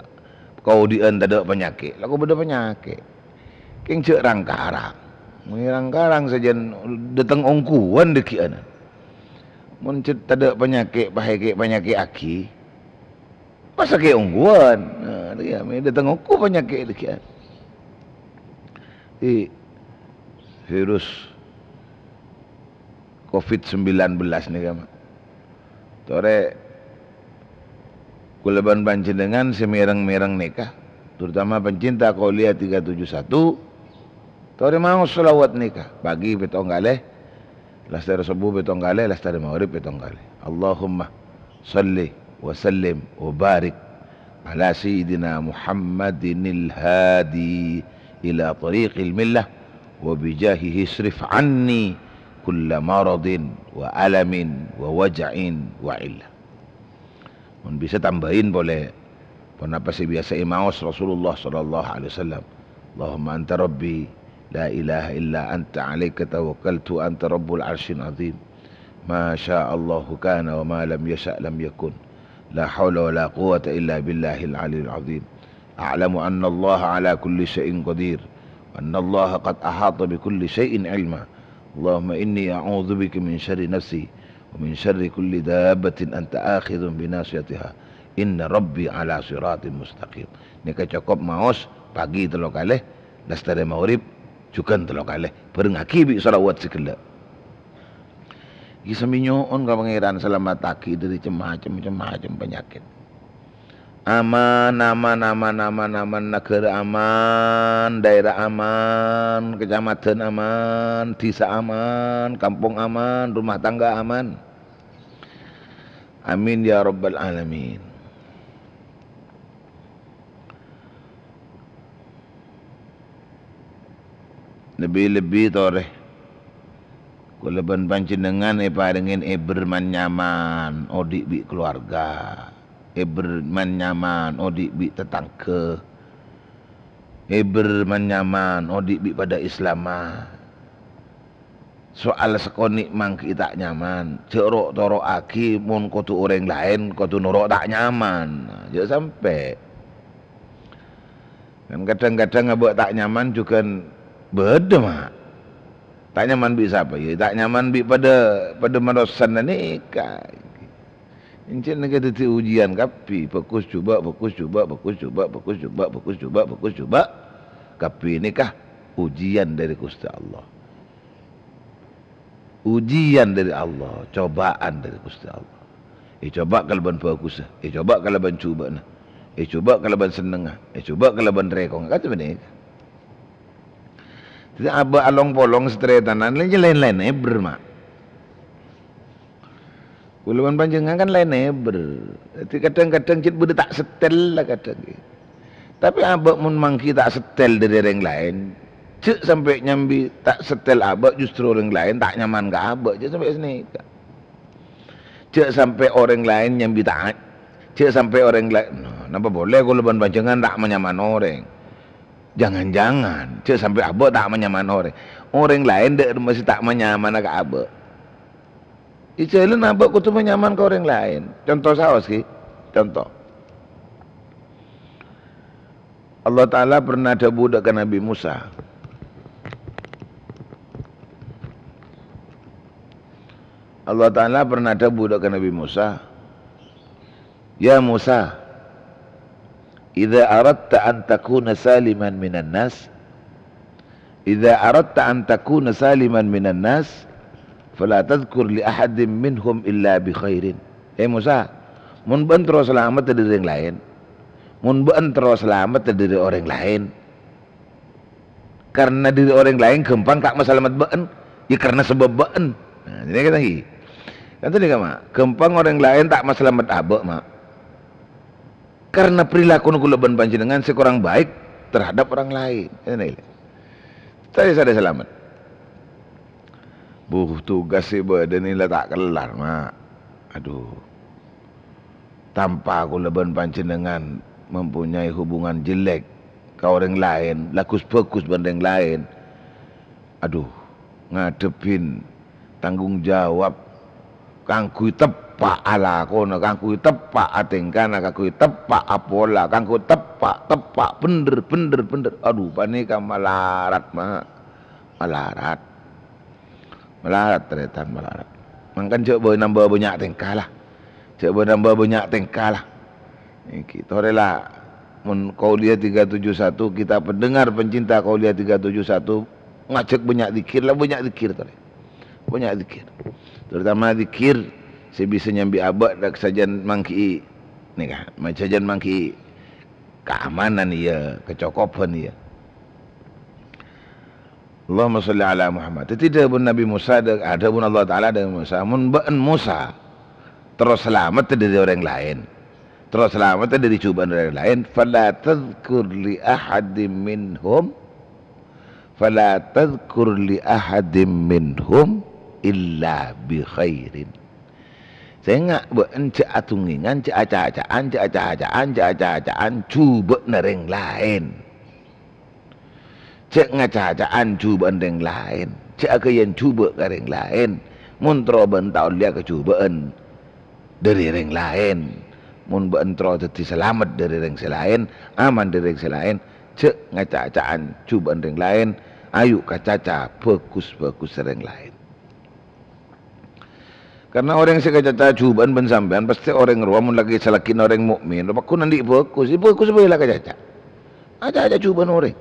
kaodi'ân tadâ' panyakèt, lako bâdâ panyakèt. Kèng jhâ' rang-karang. Mon rang-karang sajân dâteng ongghuwân dhâggi'ân. Mon jhâ' tadâ' panyakèt, panyakèt, panyakèt agi. Pas sakè' ongghuwân. Nah, iyâ, mè' dâteng ongghu panyakèt dhâggi'ân. È, virus covid sembilan belas nèka, Ma'. Torè kaulâ bân panjhennengngan sè mèreng-mèreng nèka, terutama pencinta Qouliyah tiga tujuh satu, torè maos shalawat nèka, pagi pèttong kalè, lastarè sobbhu pèttong kalè, lastarè maghrib pèttong kalè. Allahumma shalli wa sallim wa barik ala sayyidina Muhammadinil hadi ila tariqil millah, wa bijahihi isrif anni kulla maradin wa alamin wa waja'in wa illah. Mon bisa tambâi polè ponapa sè biyasa èmaos Rasulullah sallallahu alaihi wasallam. Allahumma anta rabbi, la ilaha illa anta alaika tawakkaltu, anta rabbul arsyil azim. Ma syaa Allahu kana wa ma lam yasya' lam yakun. La haula wa la quwwata illa billahil aliyyil azim. A'lamu annallaha ala kulli syai'in qadir, wa annallaha qad ahata bi kulli syai'in ilma. Allahumma inni a'udzubika min syarri nafsi, wa min syarri kulli dabbatin anta akhidhun bi nasiyatiha. Inna rabbi ala siratin mustaqim. Nèka cokop maos pagi tello kalè, lastarè maghrib jhughân tello kalè. Bhârengngaghi bi' shalawat sè ghellâ'. Ghi' sambi nyo'on ka Pangèran salamettaghi dhâri cem-macem, cem-macem panyakèt. Aman, aman, aman, aman, aman, naghârâ aman, dhaèra aman, kacamadhân aman, dhisa aman, kampong aman, rumah tangga aman. Amin ya rabbal alamin. Lebbi-lebbi torè kaulâ bân panjhennengngan èparèngè èbher man-nyaman odi' bi' kalowarga, èbher man-nyaman odi' bi' tatangghâ, èbher man-nyaman odi' bi' padâ Islamma. Soal sakonè' mangkèn ta' nyaman, jhâ' ro'-toro'aghi mon kodhu orèng laèn kodhu noro' ta' nyaman. Jhâ' sampè'. Kan kadhâng-kadhâng abâ' ta' nyaman jhughân bâdâ, Ma'. Ta' nyaman bi' sapa? Yâ, ta' nyaman bi' padâ, padâ manossana nèka. Ènjhâ' nèka dhâddhi ujian kabbhi. Bhâghus jhubâ', bhâghus jhubâ', bhâghus jhubâ', bhâghus jhubâ', bhâghus jhubâ', bhâghus jhubâ'. Kabbhi nèka ujian dhâri Ghustè Allah. Ujian dhâri Allah, cobâ'ân dhâri Ghustè Allah. Ècobâ' kalabân bhâghussa, ècobâ' kalabân jhubâ'na, ècobâ' kalabân sennengnga, ècobâ' kalabân rèkongnga. Kan sapanèka. Dhâddhi abâ' along-polong sataretanan, laèn-laèn èbher, Ma'. Kaulâ bân panjhennengngan kan laèn èbher. Dhâddhi kadhâng-kadhâng cè' bâdâ ta' settèl la kadhâng. Tapè abâ' mon mangkèn ta' settèl dhâri orèng laèn, jhâ' sampè' nyambi ta' settèl abâ', justru orèng laèn ta' nyaman ka abâ', jhâ' sampè' sanèka. Jhâ' sampè' orèng laèn nyambi ta', jhâ' sampè' orèng laèn, nah, napa polè kaulâ bân panjhennengngan ta' manyaman orèng. Jangan-jangan, jhâ' sampè' abâ' ta' manyaman orèng. Orèng laèn dhâ' remma sè ta' manyamana ka abâ'. È jhâlân abâ' kodhu manyaman ka orèng laèn. Conto saos, ghi. Conto. Allah Ta'ala pernah dhâbu dhâ' ka Nabi Musa. Allah Ta'ala pernah dhâbu dhâ' ka Nabi Musa, "Ya Musa, idza aradta an takuna saliman minan nas, "Idza aradta an takuna saliman minan nas, fala tadzkur li ahadin minhum illa bi khairin." He Mosa, mon bâ'en terro salamet dhâri orèng laèn, mon bâ'en terro salamet dhâri orèng laèn, karna dhâri orèng laèn ghâmpang ta' masalamet bâ'en, ya karna sabâb bâ'en. Nah, jadi kata ghi. Kan tadi kama, ghâmpang orèng laèn ta' masalamet abâ', Ma'. Karna perilakuna kaulâ bân panjhennengngan sè kurang baik terhadap orang lain. Ini. Saya sadhâjâ salamet. Buh, tugas sè bâdâ nèka la ta' kellar, Ma'. Aduh. Tanpa kaulâ bân panjhennengngan mempunyai hubungan jelek ka orèng laèn, la ghus-bhâghus bân orèng laèn. Aduh, ngadhebbhi tanggung jawab kaangghuy teppa' alakona, kaangghuy teppa' atèngkana, kaangghuy teppa' apola, kaangghuy teppa', teppa' bhendher, bhendher, bhendher. Aduh, panèka malarat, Ma'. Malarat. Malarat, tarètan, malarat. Mangkana jhâ' bâ-, nambâ bânnya' tèngka, la. Jhâ' bâ-, nambâ bânnya' tèngka, la. Nèka, torè, la. Mon Qauliyah tiga tujuh satu, kita pendengar pencinta Qauliyah tiga tujuh satu, ngajhâk bânnya' dzikir, la, bânnya' dzikir, torè. Bânnya' dzikir. Terutama dzikir sè bisa nyambi abâ' dâ' sajân mangghi'i, nèka, ma-, sajân mangghi'i kaamanan, iyâ, kacokoban, iyâ. Allahumma shalli ala Muhammad. Dhâddhi dhâbuna Nabi Musa, dhâ-, adhâbuna Allah Ta'ala dhâbuna Musa, "Mon bâ'en Musa terro salamet dhâri orèng laèn, terro salamet dhâri jhubâ'ân orèng laèn, fala tadzkur li ahadim minhum, fala tadzkur li ahadim minhum illa bi khairin." Sènga' bâ'en jhâ' adhungèngan, jhâ' aca-aca'an, jhâ' aca-aca'an, jhâ' aca-aca'an jhubâ'na orèng laèn. Jhâ' ngaca-aca'an jhubâ'ân rèng laèn, jhâ' aghâbây jhubâ' ka rèng laèn. Mon terro bâ'en ta' ollèya kajhubâ'ân dhâri rèng laèn, mon bâ'en terro dhâddhi salamet dhâri rèng sè laèn, aman dhâri rèng sè laèn, jhâ' ngaca-aca'an jhubâ'ân rèng laèn, ayu kacaca bhâghus-bhâghus rèng laèn. Karna orèng sè kacaca jhubâ'ân bân sampèyan pastè orèng rowa mon lakè-, salaghina orèng mukmin, rowa pagghun andi' bhâghus, ya bhâghus bhâi la kacaca. Acaca jhubâ'ân orèng.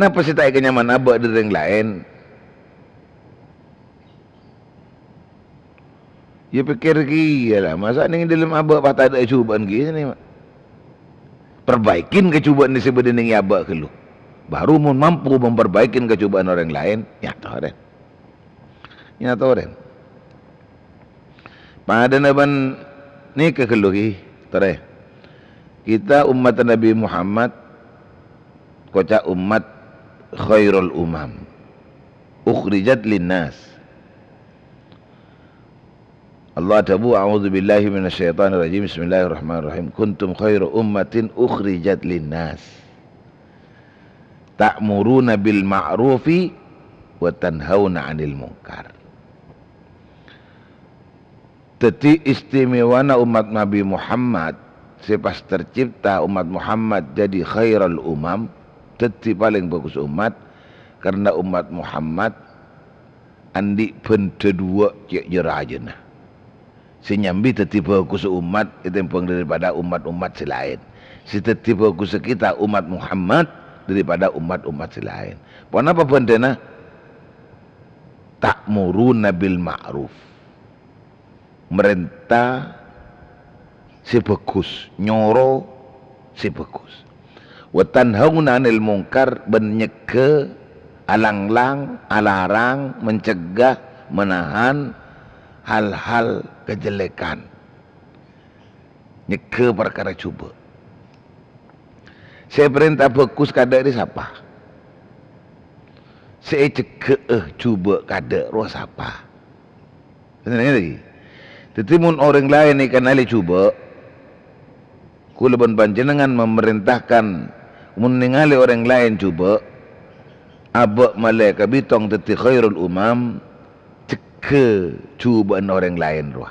Napa sè ta' èkanyaman abâ' dhâri rèng laèn? Ya pèkkèr kèya la, masa' neng è dhâlem abâ' pas tadâ' jhubâ'ân kèya nè, Ma'. Perbaikin kajhubâ'ân sè bâdâ neng è abâ' ghâllu. Baru mon mampu memperbaikin kajhubâ'ân orèng laèn, nyatorè. Nyatorè. Padâna bân nèka ghâllu ghi, torè. Kita ummat Nabi Muhammad, koca' ummat khairul umam. Ukhrijat linnas. Allah adhâbu, "A'udzubillahi minasyaitonirrajim. Bismillahirrahmanirrahim. Kuntum khaira ummatin ukhrijat linnas. Ta'muruna bil ma'rufi wa tanhauna 'anil munkar." Dhâddhi, istimewana ummat Nabi Muhammad sè pas tercipta, ummat Muhammad dhâddhi khairul umam, dhâddhi palèng bhâghus ummat, karna ummat Muhammad andi' bhândhâ duwâ' cè' jâ-rajâna. Sè nyambi dhâddhi bhâghus ummat ètèmbhâng daripada ummat-ummat sè laèn. Sè dhâddhi bhâghus kita ummat Muhammad daripada ummat-ummat sè laèn. Ponapa bhândhâna? Ta'muruna bil ma'ruf. Marènta sè bhâghus, nyoro sè bhâghus. "Wa tanhauna 'anil munkar," bân nyegghâ, alanglang, alarang, mencegah, menahan hal-hal kejelekan. Nyegghâ parkara jhubâ'. Sè èparènta bhâghus kadâ' rè sapa? Sè èjegghâ'â jhubâ' kadâ' rowa sapa? Ngènè, ngènè lagi. Dhâddhi, mon orèng laèn èkanalè jhubâ', kaulâ bân panjhennengngan memerintahkan, mon nèngalè orèng laèn jhubâ', abâ' malè kabitong dhâddhi khairul umam, jegghâ jhubâ'ân orèng laèn rowa.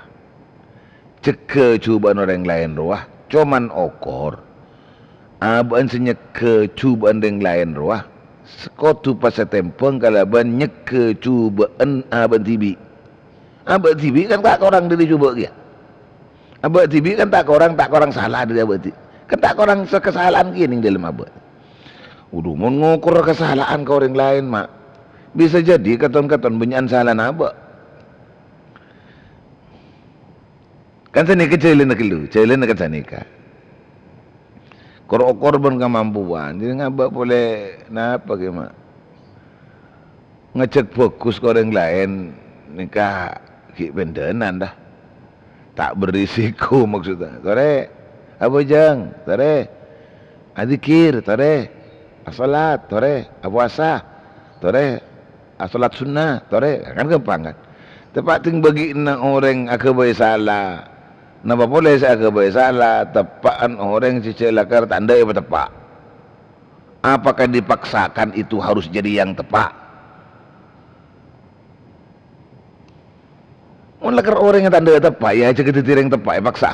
Jegghâ jhubâ'ân orèng laèn rowa, coma okor. Abâ'na sè nyegghâ jhubâ'ân rèng laèn rowa, kodhu pas ètèmbhâng kalabân nyegghâ jhubâ'ân abâ' dhibi'. Abâ' dhibi' kan ta' korang dhâri jhubâ' kèya. Abâ' dhibi' kan ta' korang, ta' korang sala dhâri abâ' dhibi'. Kan ta' korang sakasalaan kèya nèng dhâlem abâ'. Kodhu mon ngokor kasala'an ka orèng laèn, Ma'. Bisa jadi katon-katon bânnya'an salana abâ'. Kan sanèka jhâlânna ghâllu, jhâlânna kan sanèka. Kor-okor bân kamampuan, jadi ngabâ' polè napa ghi, Ma'? Ngajhâk bhâghus ka orèng laèn, nèka ghi' bhândhânan, dâ. Ta' berisiko maksudnya. Torè, abhâjâng, torè. Adzikir, torè. Asholat, torè. Apowasa, torè. Asholat sunnah, torè. Kan ghâmpang, kan? Teppa' dhing bâgi'na orèng aghâbây sala. Napa polè sè aghâbây sala, teppa'an orèng sè jhâ' lakar ta' endâ' èpateppa'. Apakah dipaksakan itu harus jadi yang teppa'? Mon lakar orèng ta' endâ' teppa', ya jhâ' dhâddhi orèng teppa', èpaksa.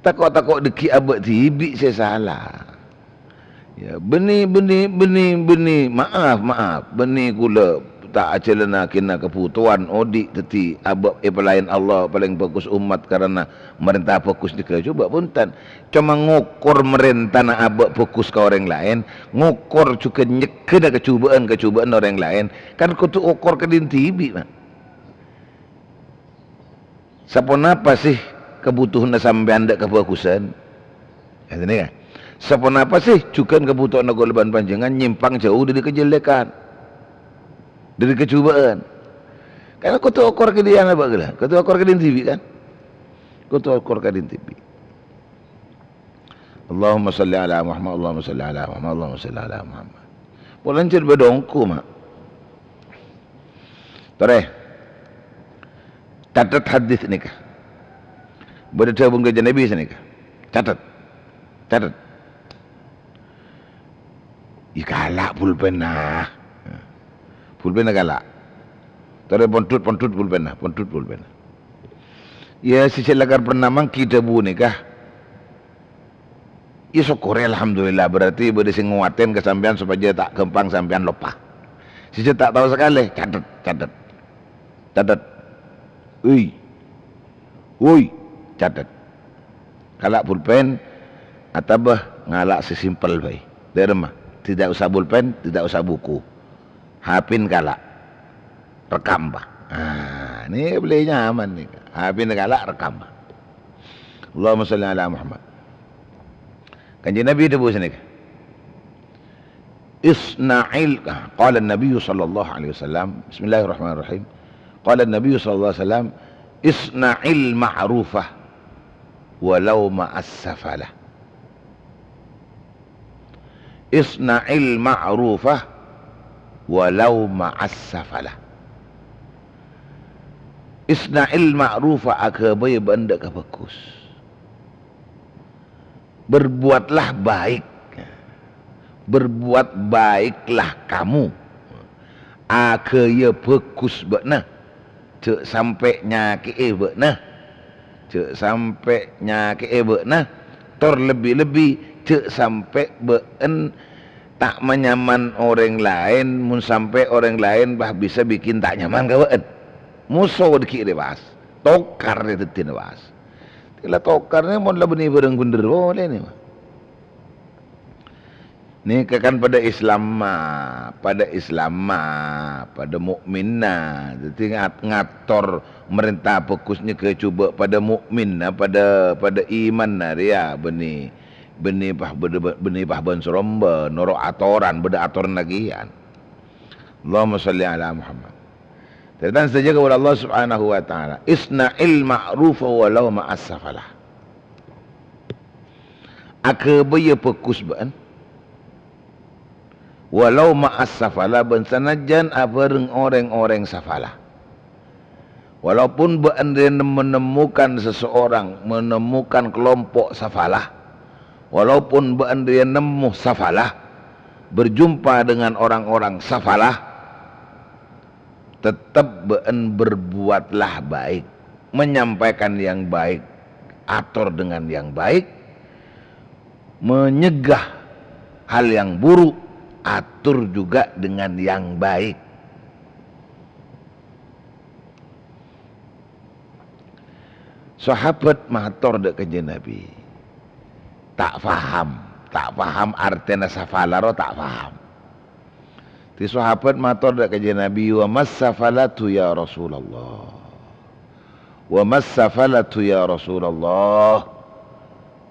Tako'-tako' dhâggi' abâ' dhibi' sè sala. Ya, bânnè, bânnè, bânnè, bânnè, maaf, maaf, bânnè kaulâ ta' ajhâlânnaghi kabhutowan odi' dhâddhi abâ' èpalaèn Allah palèng bhâghus ommat karana marènta bhâghus nèka. Coba, bhunten. Coma ngokor marèntana abâ' bhâghus ka orèng laèn, ngokor jhughân nyegghâna kajhubâ'ân-kajhubâ'ân orèng laèn, kan kodhu okor ka dhin dhibi', Ma'. Saponapa sè kabhutowanna sampèyan dâ' kabhâghusân? Katènè, ya. Saponapa sè jhughân kabhutowanna kaulâ bân panjhennengngan nyèmpang jhâu dhâri kajhellèkan, dhâri kajhubâ'ân? Kan kodhu okor ka dhin abâ' ghellâ', kodhu okor ka dhin dhibi', kan? Kodhu okor ka dhin dhibi'. Allahumma shalli ala Muhammad, Allahumma shalli ala Muhammad, Allahumma shalli ala Muhammad. Polana jhâ' bâdâ ongghu, Ma'. Torè. Catet hadis nèka. Bâdâ dhâbuna Kanjeng Nabi sanèka. Catet. Catet. Iyâ, kala' pulpenna. Pulpenna kala'. Torè pondhut, pondhut pulpenna, pondhut pulpenna. Iyâ, sè jhâ' lakar pernah mangghi dhâbu nèka. Iyâ, sokkorè, alhamdulillah, berarti bâdâ sè ngowatè ka sampèyan sopajâ ta' ghâmpang sampèyan loppa. Sè jhâ' ta' tao sakalè, catet, catet. Catet. Ui. Woi, catet. Kala' pulpen, atabâ ngala' sè simpel bhâi. Dâ'remma, tidak usah pulpen, tidak usah buku. Hapèn kala'. Rekam, Pak. Ah, nè bâli nyaman nè. Hapèn kala', rekam, Pak. Allahumma shalli ala Muhammad. Kanjeng Nabi dhâbu sanèka. Isna'il, qala Nabi sallallahu alaihi wasallam, bismillahirrahmanirrahim. Qala Nabi sallallahu alaihi wasallam, "Isna'il ma'rufa walau ma'as safalah." Isna'il ma'rufa walau ma'as safalah. Isna'il ma'rufa, aghâbây bâ'na dâ' ka bhâghus. Berbuatlah baik. Berbuat baiklah kamu. Aghâbây bhâghus bâ'na. Jhâ' sampè' nyakè'è bâ'na. Jhâ' sampè' nyakè'è bâ'na. Tor lebbi-lebbi jhâ' sampè' bâ'na ta' manyaman orèng laèn, mon sampè' orèng laèn, bah, bisa bikin ta' nyaman ka bâ'na. Moso dhâggi' rèya, pas. Tokar rèya dhâddhina, pas. La tokar nè mon la bânnè bhârâng bhender polè nè, Pak. Nèka kan padâ Islamma, padâ Islamma, padâ mukminna. Dhâddhi ngat-, ngator marènta bhâghus nyèghâ jhubâ' padâ mukminna, padâ, padâ imanna rèya bânnè, bânnè pah-, bâdâ, bânnè pah bân-sorombân, noro' atoran, bâdâ atoranna kèyan. Allahumma shalli ala Muhammad. Tarètan sadhâjâ kaulâ Allah Subhanahu wa Ta'ala. Isna'il ma'rufa walau ma'as safalah. Aghâbâyâ bhâghus bâ'na. Walau ma'as safalah, bân sanajjân abhâreng orèng-orèng safalah. Walaupun bâ'na rèya nem-, menemukan seseorang, menemukan kelompok safalah, walaupun bâ'na rèya nemmo safalah, berjumpa dengan orang-orang safalah, tetap bâ'na berbuatlah baik, menyampaikan yang baik, ator dengan yang baik, menyegah hal yang buruk, atur juga dengan yang baik. Sahabat mator dâ' Kanjeng Nabi, "Ta' paham, Ta' paham artèna safala rowa, ta' paham. Dhi sahabat mator dâ' Kanjeng Nabi, "Wa mas safalatu ya Rasulullah? Wa mas safalatu ya Rasulullah?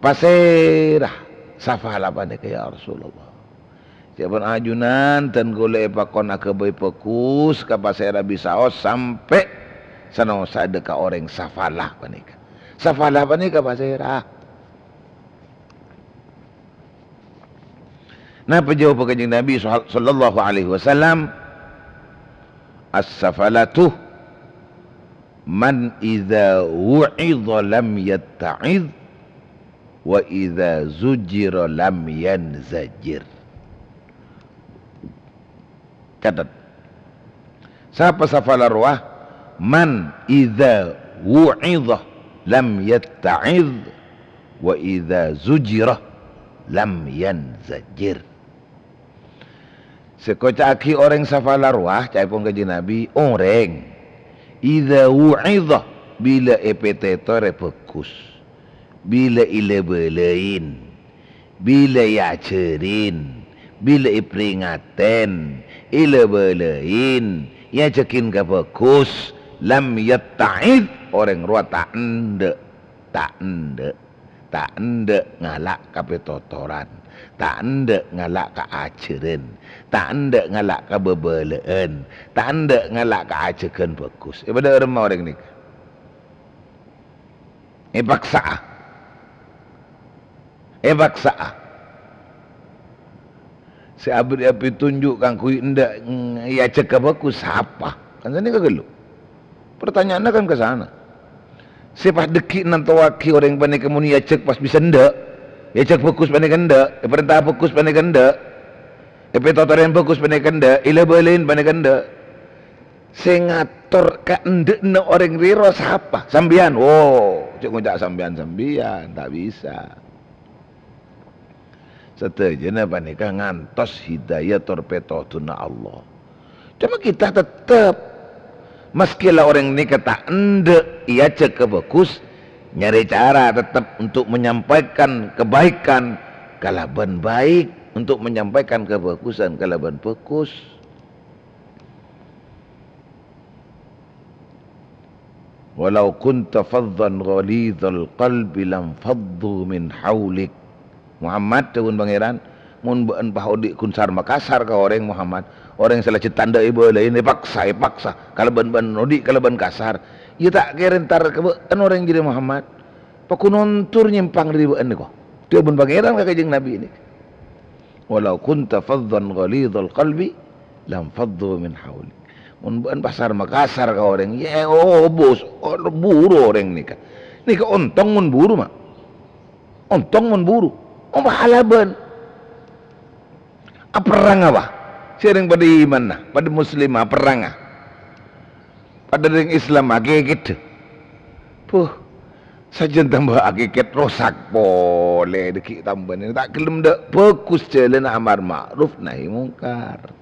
Pasèra safala panèka ya Rasulullah?" Ca'èpon, "Ajunan dân kaulâ èpakon aghâbây bhâghus ka pasèra bisaos sampè' sanaossa dâ' ka orèng safala panèka." Safala panèka pasèra? Napa jawab Kanjeng Nabi sal-, sallallahu alaihi wasallam? "As-safalatu man idza wu'idha lam yatta'iz, wa idza zujira lam yanzajir." Catet. Sapa safala rowa? "Man idza wu'idha lam yatta'iz, wa idza zujira lam yanzajir." Sè èkoca'aghi orèng safala rowa, ca'èpon Kanjeng Nabi, orèng idza wu'idha, bilâ èpètètorè bhâghus, bilâ èlabâlâi, bilâ èajhâri, bilâ èpèringatè, èlabâlâi, èajhâghi ka bhâghus, lam yatta'iz, orèng rowa ta' endâ', ta' endâ', ta' endâ' ngala' ka pètotoran, ta' endâ' ngala' ka ajhârân, ta' endâ' ngala' ka bâbâlâ'ân, ta' endâ' ngala' ka ajhâghân bhâghus. Èpadâ aremma orèng nèka? Èpaksa'a. Èpaksa'a. Sè abâ-, abâ' petunjuk kaangghuy endâ', mm, èajhâk ka bhâghus, sapa? Kan sanèka ghâllu. Pertanyaanna kan ka sana. Sè pas dhâggi' nantowaghi orèng panèka mon èajhâk pas bisa endâ', èajhâk bhâghus panèka endâ', èparènta bhâghus panèka endâ', èpètotorè bhâghus panèka endâ', èlabâlâi panèka endâ'. Sè ngator kaendâ'na orèng rèya rowa sapa? Sampèyan. Wo, jhâ' ngoca' sampèyan-sampèyan, ta' bisa. Sadhâjâna panèka ngantos hidayah tor pètodhuna Allah. Coma kita tetep, maskè la orèng nèka ta' endâ' èajhâk ka bhâghus, nyarè cara tetep untuk menyampaikan kebaikan kalabân baik, untuk menyampaikan kebagusan kalabân bhâghus. "Walau kunta fazzan ghalizal qalbi lam faddu min haulik." Muhammad, dhâbuna Pangèran, "Mon bâ'na pas odi' ghun sar-makasar ka orèng, Muhammad, orèng sè la jhâ' ta' endâ' èbâlâi, èpaksa, èpaksa, kalabân bâ'na odi' kalabân kasar, iyâ ta' kèra entar ka bâ'na orèng jârèya, Muhammad. Paghun ondur nyèmpang dâri bâ'na, ko'." Dhâbuna Pangèran ka Kanjeng Nabi nèka. "Walau kunta fazzan ghalizal qalbi lam faddu min haulik." Mon bâ'na pas sar-makasar ka orèng, yâ, obos, o-, buru orèng nèka. Nèka ontong mon buru, ma'. Ontong mon buru. Ompa kalabân. Aperrang apa? Sè rèng padâ imanna, padâ muslimma, aperranga. Padâ rèng Islam, akèkèdhâ. Puh, sajân tamba akèkèt, rosak polè dhâggi' tambâna. Ta' ghellem dâ' bhâghus jhâlânna amar ma'ruf nahi mungkar.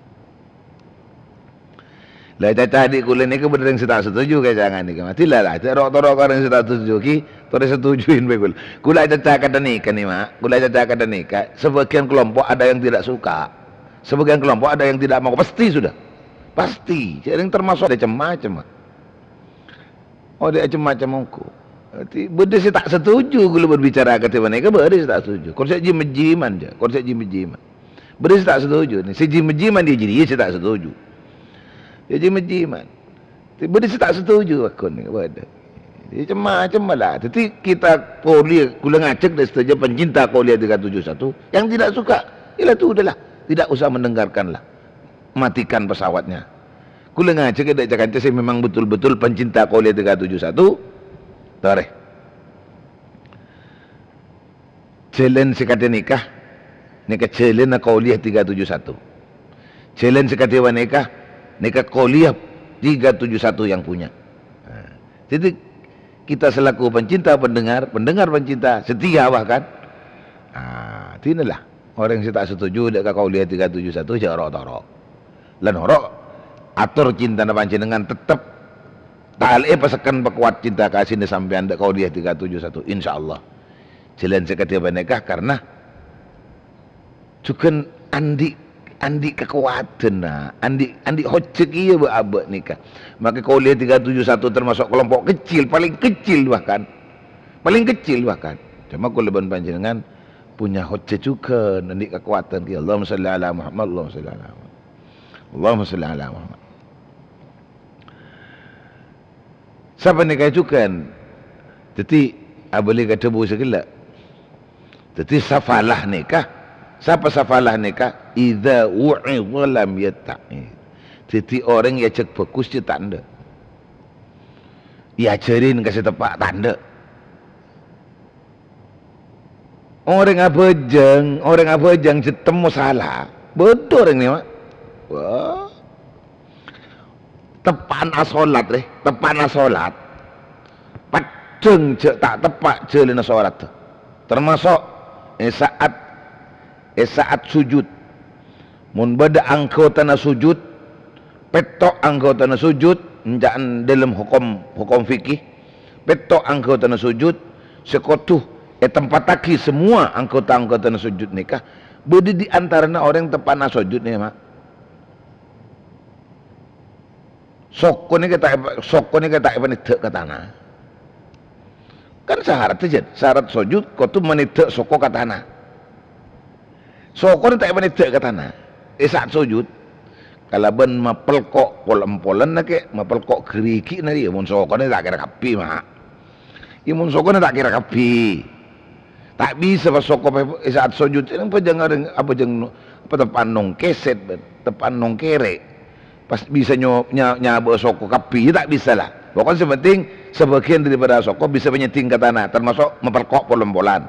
La, caca adi' kulâ nèka bâdâ rèng sè ta' setuju ka cangan nèka. Mati la, la, ta' ro'-toro' ka orèng sè ta' setuju ghi, torè setujuin bhâi kulâ. Kulâ caca kadhâ nèka nè, Ma'. Kulâ caca kadhâ nèka, sebagian kelompok ada yang tidak suka. Sebagian kelompok ada yang tidak mau. Pasti sudah. Pasti. Jhâ' rèng termasuk ada cem-macem, Ma'. Oh, dâ' cem-macem ongghu. Berarti bâdâ sè ta' setuju kulâ berbicara kadhi panèka, bâdâ sè ta' setuju. Kor sè jim-jiman jâ, kor sè jim-jiman. Bâdâ sè ta' setuju. Sè jim-jiman dâ' jârèya sè ta' setuju. Sè jim-jiman. Bâdâ sè ta' setuju, akon nèka bâdâ. Yâ, cem-macem la. Dhâddhi kita qauliyah, kulâ ngajhâk dâ' sadhâjâ pencinta qauliyah tiga tujuh satu yang tidak suka, ya lah, sudahlah, tidak usah mendengarkanlah. Matikan pesawatnya. Kulâ ngajhâk dâ' ca-kanca sè memang betul-betul pencinta qauliyah tiga tujuh satu. Torè. Jhâlân sè kadhi nèka, nèka jhâlânna qauliyah tiga tujuh satu. Jhâlân sè kadhi panèka, nèka qauliyah tiga tujuh satu yang punya. Nah, jadi kita selaku pencinta pendengar, pendengar pencinta setia bahkan, nah, dinala orèng sè ta' setuju dâ' ka qauliyah tiga tujuh satu jhâ' ro'-toro'. Lan ro', ator cintana panjhennengan tettep. Ta' lè'è pasekken pakowat cinta kasina sampèyan dâ' qauliyah tiga tujuh satu, insyaallah. Jhâlân sè kadhi panèka karna Jhughân andi', andi' kakowadhân, nah, andi', andi' hojjah kèya bâ'-abâ' nèka. Makè Kuliah tiga tujuh satu termasuk kelompok kecil, paling kecil bahkan. Paling kecil bahkan. Coma kaulâ bân panjhennengngan punya hojjah jhughân, andi' kakowadhân kèya. Allahumma shalli ala Muhammad, Allahumma shalli ala Muhammad. Allahumma shalli ala Muhammad. Sapanèka jhughân. Dhâddhi, abâli ka dhâbu sè ghellâ'. Dhâddhi, safalah nèka, sapa safalah nèka? Idza wu'idha lam yatta'idh. Dhâddhi, orèng èajhâk bhâghus cè' ta' endâ'. Èajhârin ka sè teppa' ta' endâ'. Orèng abhâjâng, orèng abhâjâng cè' temmo sala. Bâdâ orèng nèka, Ma'. Wah. Teppa'na asolat, rè. Teppa'na asolat. Peddhâng jhâ' ta' teppa' jhâlânna solat. Termasuk è sa'at, è sa'at sujud. Mon bâdâ anggotana sujud, pètto' anggotana sujud, enca'an dâlem hokom, hokom fikih, pètto' anggotana sujud, sè kodhu ètempattaghi samowa anggota-anggotana sujud nèka, bâdâ di antarana orèng teppa'na sujud nèka, Ma'. Soko nèka ta' èpa-, soko nèka ta' èpanèddhâ' ka tana. Kan sarat, Jân. Sarat sojud kodhu manèddhâ' soko ka tana. Sokona ta' èpanèddhâ' ka tana. È sa'at sojud, kalabân mapelko' pol-empolanna kè, mapelko' ghârighina rèya, mon sokona ta' kèra kabbhi, Ma'. Iyâ, mon sokona ta' kèra kabbhi. Ta' bisa pas soko pe-, è sa'at sojud, nèng pajhâng arèng, apa jhâng no-, apa teppa'an nongkèsèt, bân, teppa'an nongkèrè'. Pas bisa nyo-, nya-, nyabâ'â soko kabbhi, iyâ ta' bisa la. Pokokna sè penting, sabâgiyân daripada soko bisa nyèddhing ka tana, termasuk mapelko' pol-empolan.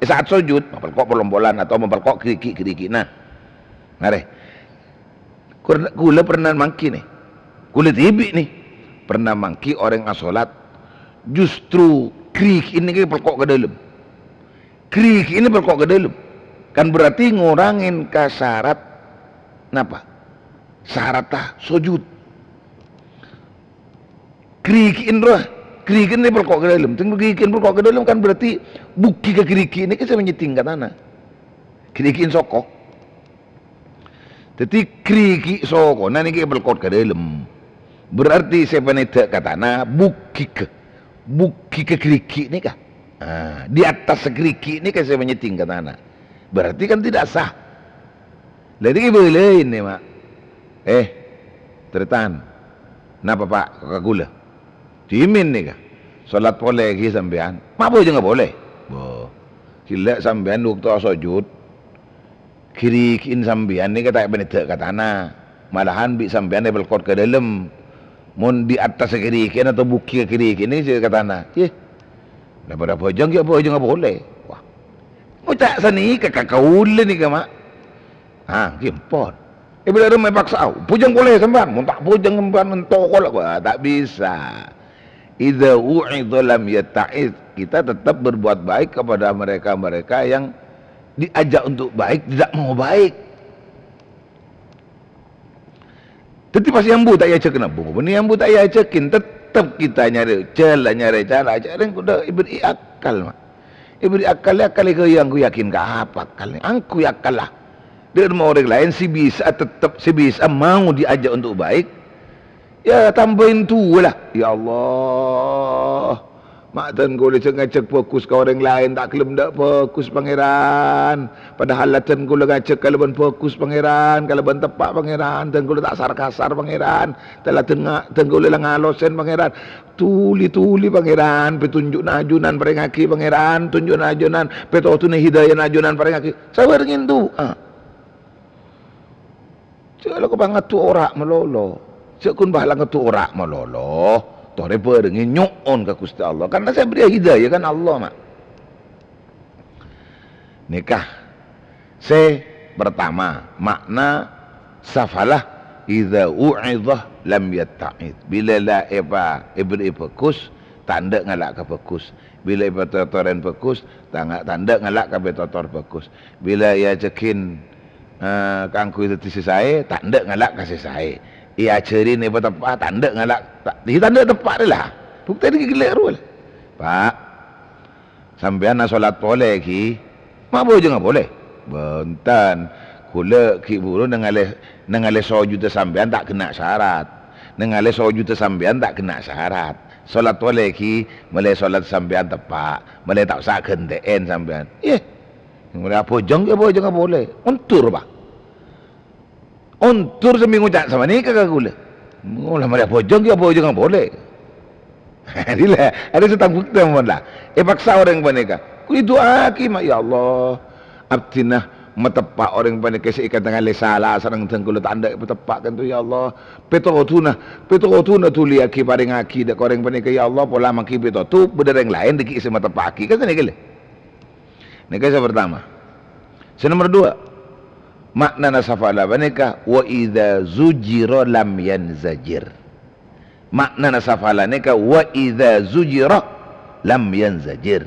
È sa'at sojud, mapelko' pol-empolan atau mapelko' ghârighi'-ghârighina. Arè. Kur-, kulâ pernah mangghi, nè. Kulâ dhibi', nè. Pernah mangghi orèng asolat, justru ghârighi' nèka pelko' ka dâlem. Ghârighi' nèka pelko' ka dâlem. Kan berarti ngorangè ka sarat napa? Saratta sojud. Ghârighi' rowa, ghârighi' nèka pelko' ka dâlem. Tèng ghârighi' pelko' ka dâlem kan berarti bughi ka ghârighi' nèka sè nyèddhing ka tana. Ghârighi' soko. Dhâddhi, ghârighi' sokona nèka èpelko' ka dâlem. Berarti sè panèddhâ' ka tana bughi ka, bughi ka ghârighi' nèka. Ah, di atas ghârighi' nèka sè nyèddhing ka tana. Berarti kan tidak sah. La, nèka bâlâi nè, Ma'. Eh, tarètan. Napa, Pa', ka kulâ? Dhimèn nèka. Solat polè ghi sampèyan. Ma' bhâjângnga polè? Bo. Ghellâ' sampèyan bâkto sojud. Ghârighi'in sampèyan nèka ta' èpanèddhâ' ka tana, malahan bi' sampèyan èpelko' ka dâlem. Mon di attas ghârighi'in atau bughi ghârighi'in nèka jhâ' ka tana. Yè. Lah, padâ bhâjâng, yâ bhâjângnga polè. Wah. Ngoca' sanèka ka kaulâ nèka, Ma'. Ah, ghi ampon. È, bilâ rèng èpaksa, "Au, bhâjâng polè sampèyan." Mon ta' bhâjâng sampèyan, mon tokol, wah, ta' bisa. Idza wu'idha lam yatta'idz. Kita tetap berbuat baik kepada mereka-mereka yang diajak untuk baik, tidak mau baik. Dhâddhi pas èambu ta' èajhâk, napa bânnè èambu ta' èajhâkin, tetep kita nyarè jhâlân, nyarè cara, jhâ' rèng kodhu èberri' akal, Ma'. Èberri' akal, akal è ghâ-, angghuy yakin ka apa akal nè? Angghuy akal la. Dâ' remma orèng laèn sè bisa tetep, sè bisa mau diajak untuk baik, yâ, tambâi duwâ la. Ya Allah, ma' dân kaulâ jhâ' ngajhâk bhâghus ka orèng laèn, ta' ghellem dâ' bhâghus, Pangèran. Padahal la dân kaulâ ngajhâk kalabân bhâghus, Pangèran, kalabân teppa', Pangèran. Dân kaulâ ta' sar-kasar, Pangèran. Taladan nga-, dân kaulâ la ngalosèn, Pangèran. Dhuli-dhuli, Pangèran, pètonjhu'na ajunan parèngaghi, Pangèran. Tonjhu'na ajunan, pètodhuna hidayana ajunan parèngaghi. Sabârengngè duwâ. Jhâ' la ko pangaddhu ora' malolo. Jhâ' ghun bâ' la ngaddhu ora' malolo. Torè bârengngè nyo'on ka Ghustè Allah. Karna sè aberri' hidayah kan Allah, Ma'. Nèka. Sè partama, ma'na safalah, idza wu'idha lam yatta'idz. Bilâ la èpa-, èberri' bhâghus, ta' endâ' ngala' ka bhâghus. Bilâ èpatotorèn bhâghus, ta' nga-, ta' endâ' ngala' ka pètotor bhâghus. Bilâ èajhâkin eh, kaangghuy dhâddhi sè saè, ta' endâ' ngala' ka sè saè. Èajhâri nèpa teppa', ta' endâ' ngala', ta', iyâ ta' endâ' teppa' rè la. Buktèna ghi' ghellâ' rowa la. Pa', sampèyan asolat polè ghi. Ma' bhâjângnga polè? Bhunten, kaulâ ghi' bhuru nangaleè, nangaleè sojuddhâ sampèyan ta' ghenna' sarat. Nangaleè sojuddhâ sampèyan ta' ghenna' sarat. Salat polè ghi' molaè salat sampèyan teppa', molaè ta' osa aghântè'èn sampèyan. Iyâ. Molaè abhâjâng, iyâ abhâjâng polè. Ondur, Pak. Ondur sambi ngoca' sapanèka ka kaulâ. Molaè, molaè abhâjâng, iyâ abhâjâng polè. Adillah, arè sè tang bukti ampon la. Èpaksa orèng panèka. Kulâ du'aaghi, ma', "Ya Allah, abdhina mateppa' orèng panèka sè èkadhâng alè sala sareng dhâng kaulâ ta' endâ' èpateppa' ka'dinto, ya Allah. Pètodhuna, pètodhuna dhuliyaghi parèngaghi dâ' ka orèng panèka, ya Allah, pola manggi pètodhu bâdâ orèng laèn dâgghi' sè mateppa'aghi." Kan sanèka lè. Nèka sè partama. Sè nomer duwâ', ma'nana safala panèka, "Wa idza zujira lam yanzajir." Ma'nana safala nèka, "Wa idza zujira lam yanzajir."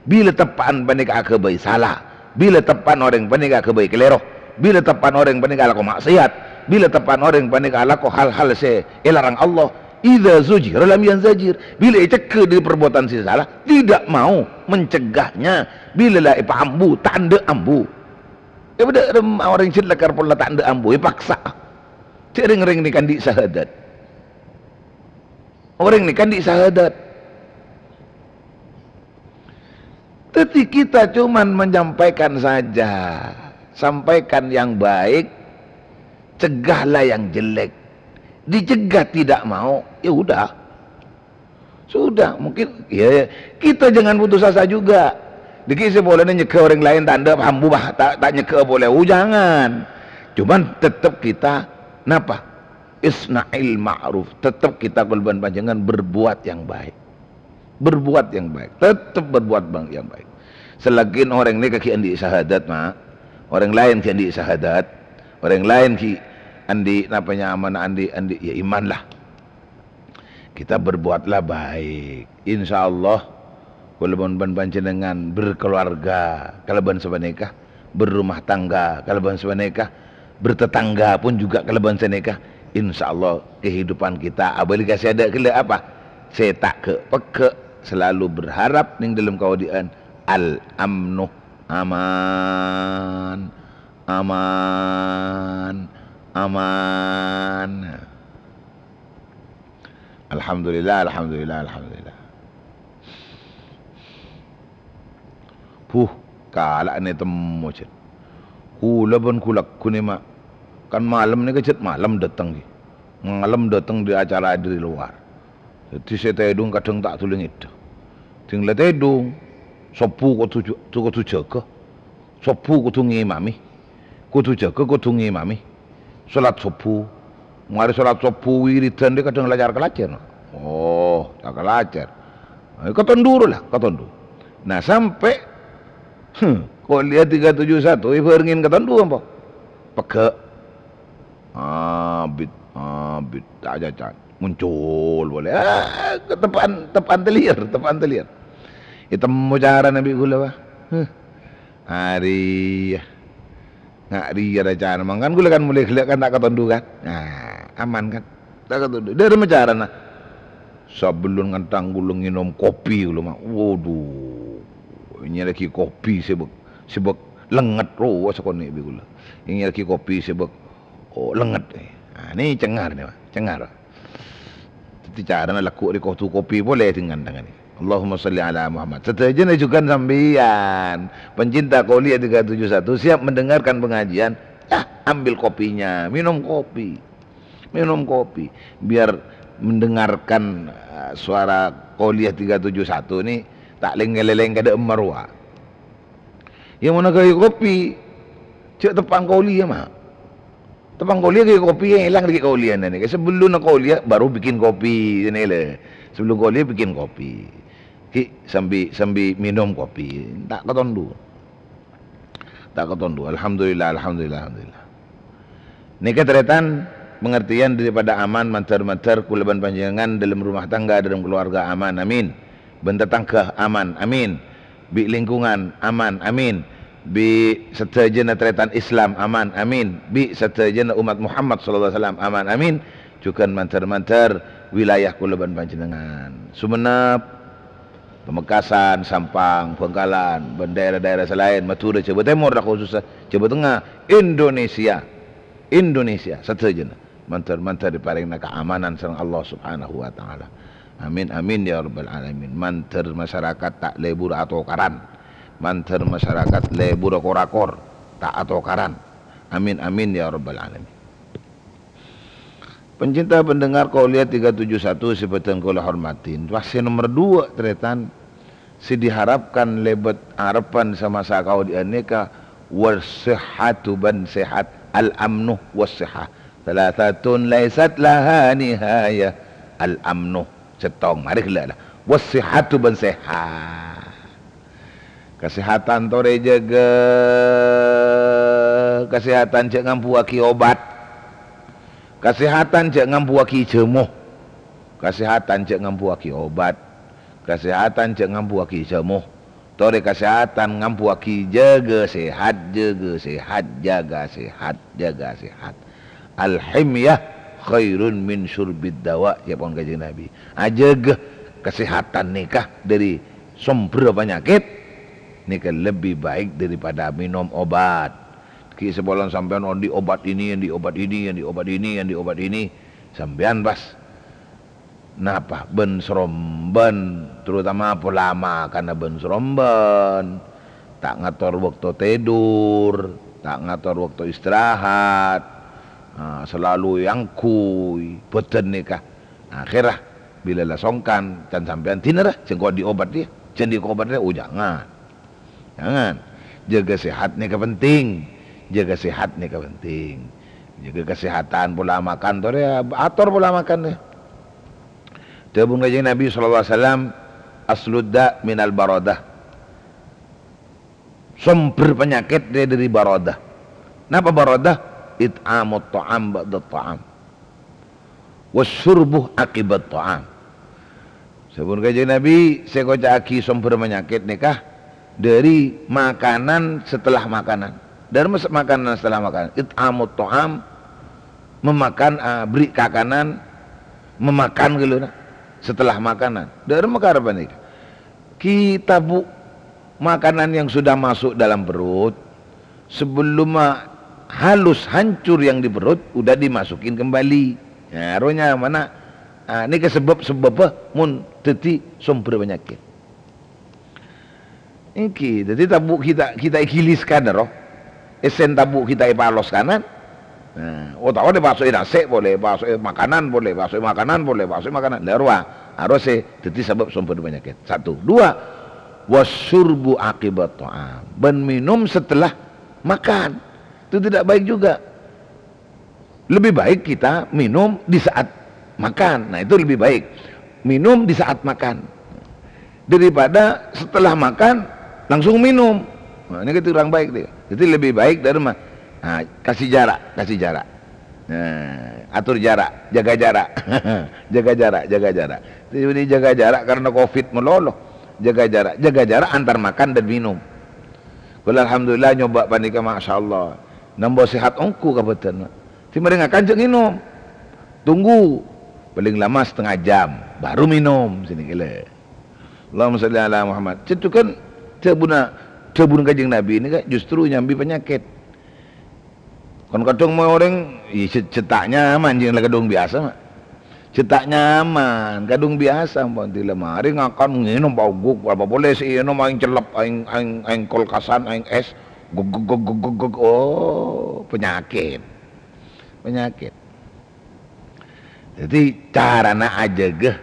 Bilâ teppa'an panèka aghâbây sala, bilâ teppa'an orèng panèka aghâbây kalèro, bilâ teppa'an orèng panèka alako ma'siyat, bilâ teppa'an orèng panèka alako hal-hal sè èlarang Allah, "Idza zujira lam yanzajir." Bilâ ècegghâ dâri perbuatan sè sala, tidak mau mencegahnya. Bilâ la èpaambu, ta' endâ' ambu. Èbâdâ rem-, orèng jhât lakar pola ta' endâ' ambu, èpaksa. Jhâ' rèng-orèng nèka andi' sahadat. Orèng nèka andi' sahadat. Jadi kita cuman menyampaikan saja. Sampaikan yang baik, cegahlah yang jelek. Dicegah tidak mau, ya udah. Sudah, mungkin, ya, kita jangan putus asa juga. Dâgghi' sè polana nyegghâ orèng laèn ta' endâ' ambu, bah, ta', ta' nyegghâ polè. Oh, jangan. Cuman tetep kita, napa? Isna'il ma'ruf. Tetep kita kaulâ bân panjhennengan berbuat yang baik. Berbuat yang baik. Tetep berbuat bang-, yang baik. Selagi orèng nèka ghi' andi' sahadat, ma'. Orèng laèn ghi' andi' sahadat. Orèng laèn ghi' andi', napa nyamana, andi', andi', ya, iman lah. Kita berbuatlah baik. Insya Allah, kaulâ bân, bân panjhennengan berkeluarga kalabân sapanèka, berumah tangga kalabân sapanèka, bertetangga pun juga kalabân sanèka. Insya Allah, kehidupan kita abâli ka sè adâ' ghellâ' apa? Sè ta' ghâ'-pegghâ', selalu berharap neng dâlem kaodi'ân al-amnu, aman, aman, aman. Alhamdulillah, alhamdulillah, alhamdulillah. Buh, kala'an ètemmo, jhât. Kaulâ bân ghulâ ghu nè, ma'. Kan malem nèka jhât malem dâteng, ghi. Malem dâteng dâri acara dâri lowar. Dhâddhi sè tèdung kadhâng ta' dhuli ngèdhâ. Dhing la tèdung, sobbhu kodhu jâ-, kodhu jâgâ. Sobbhu kodhu ngimami. Kodhu jâgâ, kodhu ngimami. Salat sobbhu. Marè salat sobbhu wiridan rè kadhâng lacar-kalacar. Oh, ta' kalacar. Eh, katondu la, katondu. Nah, sampè', hmm, Kuliah tiga tujuh satu, èbhârengngè katondu apa? Pegghâ'. Abit, abit, ta' caca'. Muncul polè. Ah, teppa'an, teppa'an tèlèr, teppa'an tèlèr. Ètemmo carana bi' ghulâ, Pak. Huh. Arèya. Nga' rèya racana. Mangkana ghulâ kan molaè ghellâ' kan ta' katondu kan? Nah, aman kan? Ta' katondu. Dâ' remma carana. Sabellunna ngèntang ghulâ ngènom kopi ghulâ, Ma'. Waduh. Nyarèaghi kopi sè bâk-, sè bâk lenget rowa sakonè' bi' ghulâ. Nyarèaghi kopi sè bâk-, oh, lenget. Nah, nè cengngar nè, Ma'. Cengngar. Dhâddhi carana lagghu' rè kodhu kopi polè dengan tangan. Allahumma shalli ala Muhammad. Sadhâjâna jhughân sampèyan, pencinta Kuliah tiga tujuh satu, siap mendengarkan pengajian, ya, ambil kopinya, minum kopi. Minum kopi. Biar mendengarkan, eh, suara Kuliah tiga tujuh satu ini ta' lèng-ngalèlèng kadâ' emma rowa. Yâ, mon aghâbây kopi, jhâ' teppa'an kuliah, Ma'. Teppa'an kuliah aghâbây kopi, èlang dâggi' kuliah nèka. Sabellunna kuliah, baru bikin kopi, nèka lè. Sabellun kuliah bikin kopi. Ghi' sambi, sambi minum kopi. Ta' katondu. Ta' katondu. Alhamdulillah, alhamdulillah, alhamdulillah. Nèka tarètan pangartèyan daripada aman, mandhâr-mandhâr kaulâ bân panjhennengan dâlem rumah tangga, dâlem keluarga aman. Amin. Bân tatangghâ aman. Amin. Bi' lingkungan aman. Amin. Bi' sadhâjâna tarètan Islam aman. Amin. Bi' sadhâjâna umat Muhammad sallallahu alaihi wasallam aman. Amin. Jhughân mandhâr-mandhâr wilayah kaulâ bân panjhennengan. Sumenep. Pamekasan, Sampang, Bangkalan, bân daerah-daerah sè laèn, Madhurâ, Jhâbâ Tèmor la khusussa, Jhâbâ Tengnga, Indonesia. Indonesia sadhâjâna. Mandhâr-mandhâr èparèngana kaamanan sareng Allah Subhanahu wa Ta'ala. Amin, amin, ya rabbal alamin. Mandhâr masyarakat ta' lebur atokaran. Mandhâr masyarakat lebur kor-akor, ta' atokaran. Amin, amin, ya rabbal alamin. Pencinta pendengar Qauliyah tiga tujuh satu sè bhâdhân kaulâ hormadhi. Wah, sè nomer dua, tarètan, sè diharapkan lèbât arebbhân sè masa kaodi'ân nèka, was-sihhatu bân sehat, al-amnu was-sihhah. Tsalasatun laisat laha nihayah. Al-amnu, sèttong, marè ghellâ' la. Was-sihhatu bân sehat. Kasèhatan torè jâgâ. Kasèhatan jhâ' ngambuwâghi obat. Kasèhatan jhâ' ngambuwâghi jhâmo. Kasèhatan jhâ' ngambuwâghi obat. Kasèhatan jhâ' ngambuwâghi jhâmo. Torè kasèhatan ngambuwâghi jâgâ sehat, jâgâ sehat, jâgâ sehat, jâgâ sehat. "Al-himyah khairun min syurbid dawa," ca'èpon Kanjeng Nabi. Ajâgâ kasèhatan nèka dâri sombherra panyakèt nèka lebbi baik daripada mènom obat. Ghi' sapolong sampèyan andi' obat ini, andi' obat ini, andi' obat ini, andi' obat ini. Sampèyan pas napa? Bân-srombân, terutama pola makanna bân-srombân. Ta' ngator bâkto tèdor, ta' ngator bâkto istirahat, ah, salalu èangghuy bhâdhân nèka. Akhèrra, bilâ la songkan, can sampèyan dinah ra, jhâ' engko' andi' obat rèya, jhâ' andi' obat rèya, oh, jangan. Jangan. Jâgâ sehat nèka penting. Jâgâ sehat nèka penting. Jâgâ kasèhatan, pola makan, torè, ator pola makan, ya. Dhâbuna Kanjeng Nabi sallallahu alaihi wasallam, "Aslud da' minal baradah." Sombher panyakèt rè dâri baradah. Napa baradah? "It'amut ta'am ba'dat ta'am. Wasyurbu aqibat ta'am." Sabun Kanjeng Nabi, sè èkoca'aghi sombher panyakèt nèka dâri makanan setelah makanan. Dâri mes-, makanan setelah makanan. It'amut ta'am, memakan, ah, beri kakanan, memakan ghâllu na, setelah makanan. Dâri ma karep nèka. Kita, Bu, makanan yang sudah masuk dalam perut, sebelum, ah, halus, hancur yang di perut, udah dimasukin kembali. Nah, roh nyamana, ah, nèka sebab-sebabba mon dhâddhi sombher panyakèt. Èngghi, dhâddhi tabu' kita, kita ègiliskan, roh. Èssèn tabu' kita èpalos kanan. Nah, otabâ èpaso'è nasè' polè, èpaso'è makanan polè, èpaso'è makanan polè, èpaso'è makanan. La rowa, arowa sè dhâddhi sabâb sombher panyakèt. Satu. Dua, wasyurbu aqibat ta'am. Bân mènom setelah makan. Itu tidak baik juga. Lebih baik kita minum di saat makan. Nah, itu lebih baik. Minum di saat makan. Daripada setelah makan, langsung minum. Nah, ini kan kurang baik, tuh. Jadi, lebih baik dâri ma-, nah, kasih jarak, kasih jarak. Nah, atur jarak, jaga jarak. Jaga jarak, jaga jarak. Jadi, ini jaga jarak karena covid malolo. Jaga jarak, jaga jarak antar makan dan minum. Kaulâ alhamdulillah nyoba panèka, masyaallah. Nambâ sehat ongghu ka bhâdhân, Pak. Sè marè ngakan jhâ' ngènom. Tunggu. Palèng lama setengah jam, baru minum. Sini gila. Allahumma shalli ala Muhammad. Itu kan dhâbuna, dhâbuna Kanjeng Nabi nèka justru nyambi panyakèt. Kan kadhâng mon orèng, iyâ, ce-, cè' ta' nyaman, jhâ' la kadhung biyasa, Mak. Cè' ta' nyaman, kadhung biyasa, ampon, dhilâ marè ngakan, ngènom, paoguk, apa polè sè ènom, aèng cellep, aèng, aèng, aèng kulkasan, aèng ès, gug, gug, gug, gug, gug, gug. Oh, panyakèt. Panyakèt. Dhâddhi, carana ajâgâ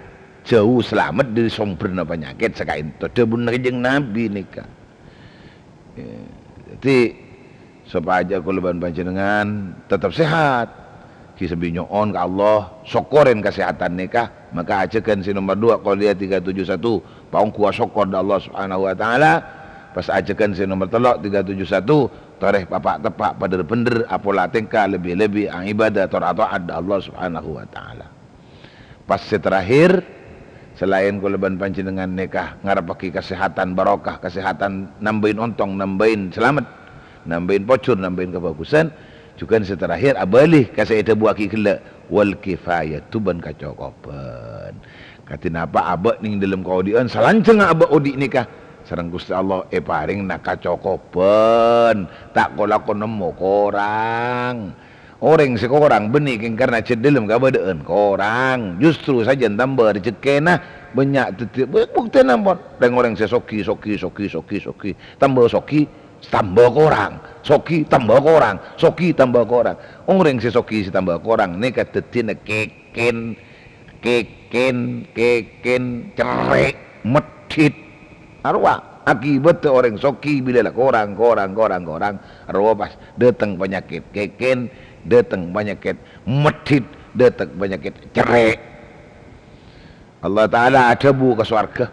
jhâu salamet dâri sombherna panyakèt sakaènto dhâbuna Kanjeng Nabi nèka. Yâ, dhâddhi, sopajâ kaulâ bân panjhennengngan tetep sehat, ghi sambi nyo'on ka Allah, sokkorèn kasehatan nèka, maka ajâgân sè nomer dua, Qauliyah tiga tujuh satu, paongghuwâ sokkor dâ' Allah Subhanahu wa Ta'ala, pas ajâgân sè nomer tello', tiga tujuh satu, torè papa' teppa' padâr-bhendher, apola tèngka, lebbi-lebbi aibadah tor ato'at dâ' Allah Subhanahu wa Ta'ala. Pas sè terakhir, salaèn kaulâ bân panjhennengngan nèka ngarebbhâghi kasehatan barokah, kasehatan nambâi ontong, nambâi salamet, nambâi pojhur, nambâi kabhâghusân, jhughân sè terakhir abâli ka sè èdhâbuwâghi ghellâ', wal kifayatu bân kacokoban. Kadhi napa abâ' neng dhâlem kaodi'ân, salanjhângnga abâ' odi' nèka sareng Ghustè Allah èparèngana kacokoban, ta' ko-lako nemmo korang. Orèng sè korang bânnè kèng karna jhâ' dhâlem kabâdâ'ân korang, justru sajân tamba rejhekkèna, bânnya' dhâddhi, bu-, buktèna ampon, rèng-orèng sè soghi, soghi, soghi, soghi, soghi, tamba soghi, tamba korang, soghi, tamba korang, soghi, tamba korang. Orèng sè soghi sè tamba korang nèka dhâddhiyâna kèkèn, kèkèn, kèkèn, cerrè', meddhit. Arowa akibatta orèng soghi bilâ la korang, korang, korang, korang, arowa pas dâteng panyakèt kèkèn, dâteng panyakèt meddhit, dâteng panyakèt cerrè'. Allah Ta'ala adhâbu ka sowarghâ,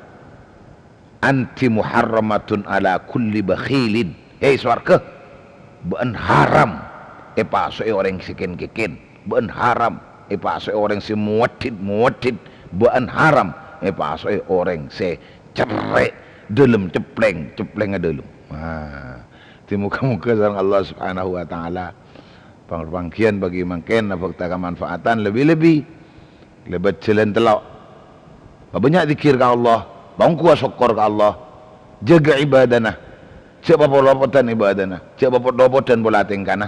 "Anti muharramatun ala kulli bakhilin." Hè, sowarghâ, bâ'ân haram èpaso'è orèng sè kèn-kèkèn. Bâ'ân haram èpaso'è orèng sè moweddhit-moweddhit. Bâ'ân haram èpaso'è orèng sè cerrè' dhâlem, ceplèng, ceplèngnga dhâlem. Nah, dhâddhi moghâ-moghâ sareng Allah Subhanahu wa Ta'ala pang-, pangghiyân bagi mangkèn abhâkta kamanfaatan lebbi-lebbi kalabân jhâlân tello'. Pabânnya' dzikkir ka Allah, bhungkowa sokkor ka Allah, jâgâ ibadana, jhâ' papolopodhân ibadana, jhâ' papolopodhân pola tèngkana.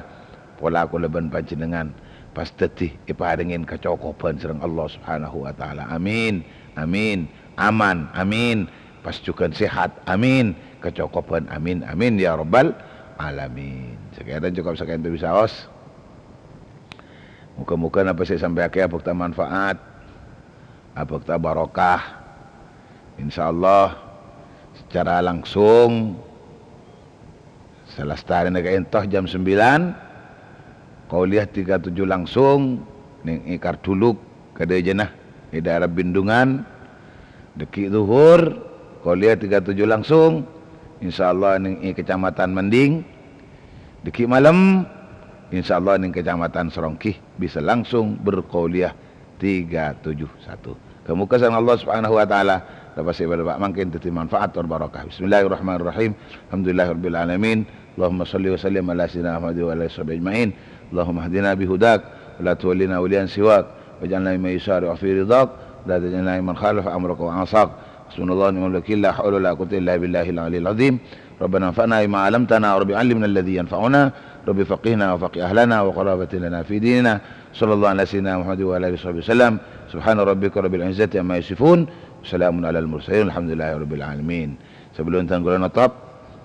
Pola kaulâ bân panjhennengngan pas dhâddhi èparèngè kacokoban sareng Allah Subhanahu wa Ta'ala. Amin. Amin. Aman. Amin. Pas jhughân sehat. Amin. Kacokoban. Amin. Amin. Ya Rabbal Alamin. Sakèyan cokop sakèyan to bisaos. Moghâ-moghâ napa sè èsampèyaghi abhâkta manfaat, abhâkta barokah. Insyaallah, secara langsung, salastarèna ka'ènto jam sembilan, qauliyah tiga tujuh langsung neng è Karduluk, kadhâjâna è daerah Bendungan. Dhâggi' dhuhur, qauliyah tiga tujuh langsung, insyaallah neng è Kecamatan Mending. Dhâggi' malem, insyaallah neng Kecamatan Seronggi bisa langsung berqauliyah tiga tujuh satu. Moghâ-moghâ sareng Allah Subhanahu wa Ta'ala, napa sè èpalèbât mangkèn dhâddhi manfaat tor barokah. Bismillahirrahmanirrahim. Alhamdulillahirabbil alamin. Allahumma shalli wa sallim ala sayyidina Muhammad wa ala alihi washabihi ajma'in. Allahumma hdina bihudak, wa la tuwallina waliyan siwak, waj'alna mimman yusari'u fi ridhak, wa la taj'alna mimman khalafa amraka wa 'asak. Hasbunallahu wa ni'mal wakil, la haula wa la quwwata illa billahil aliyyil azim. Rabbana anfa'na bima 'allamtana, wa rabbi 'allimna alladzi yanfa'una, rabbi faqqihna wa faqqih ahlana wa qarabatin lana fi dinina. Sallallahu ala sayyidina Muhammad wa ala alihi washabihi wasallam. Subhana rabbika rabbil izzati amma yasifun. Salamun alal mursalin, alhamdulillahi rabbil alamin. Sabellun dhân kaulâ notop,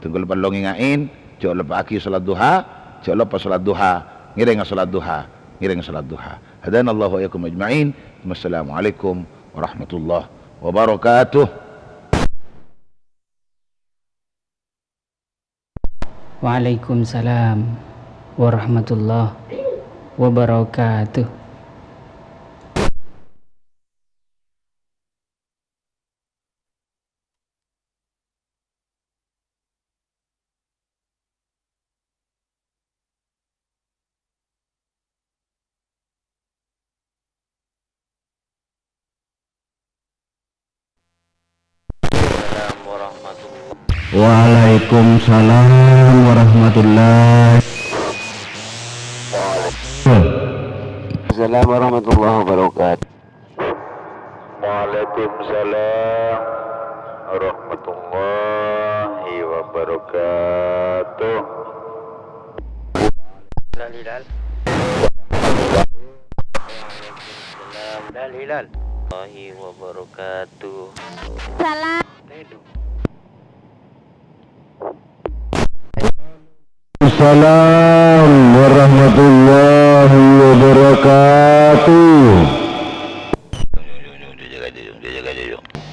dhân kaulâ parlo ngènga'è, jhâ' loppa'aghi sholat duha, jhâ' loppa sholat duha, ngèrènga sholat duha, ngèrènga sholat duha. Hadanallahu wa iyyakum ajma'in. Wassalamualaikum warahmatullahi wabarakatuh. Waalaikumsalam warahmatullahi wabarakatuh. Assalamualaikum warahmatullahi. Waalaikumsalam warahmatullahi. Assalamualaikum warahmatullahi wabarakatuh. Waalaikumsalam warahmatullahi wabarakatuh. Hilal, Hilal. Waalaikumsalam warahmatullahi wabarakatuh. Salam. Assalamualaikum warahmatullahi wabarakatuh.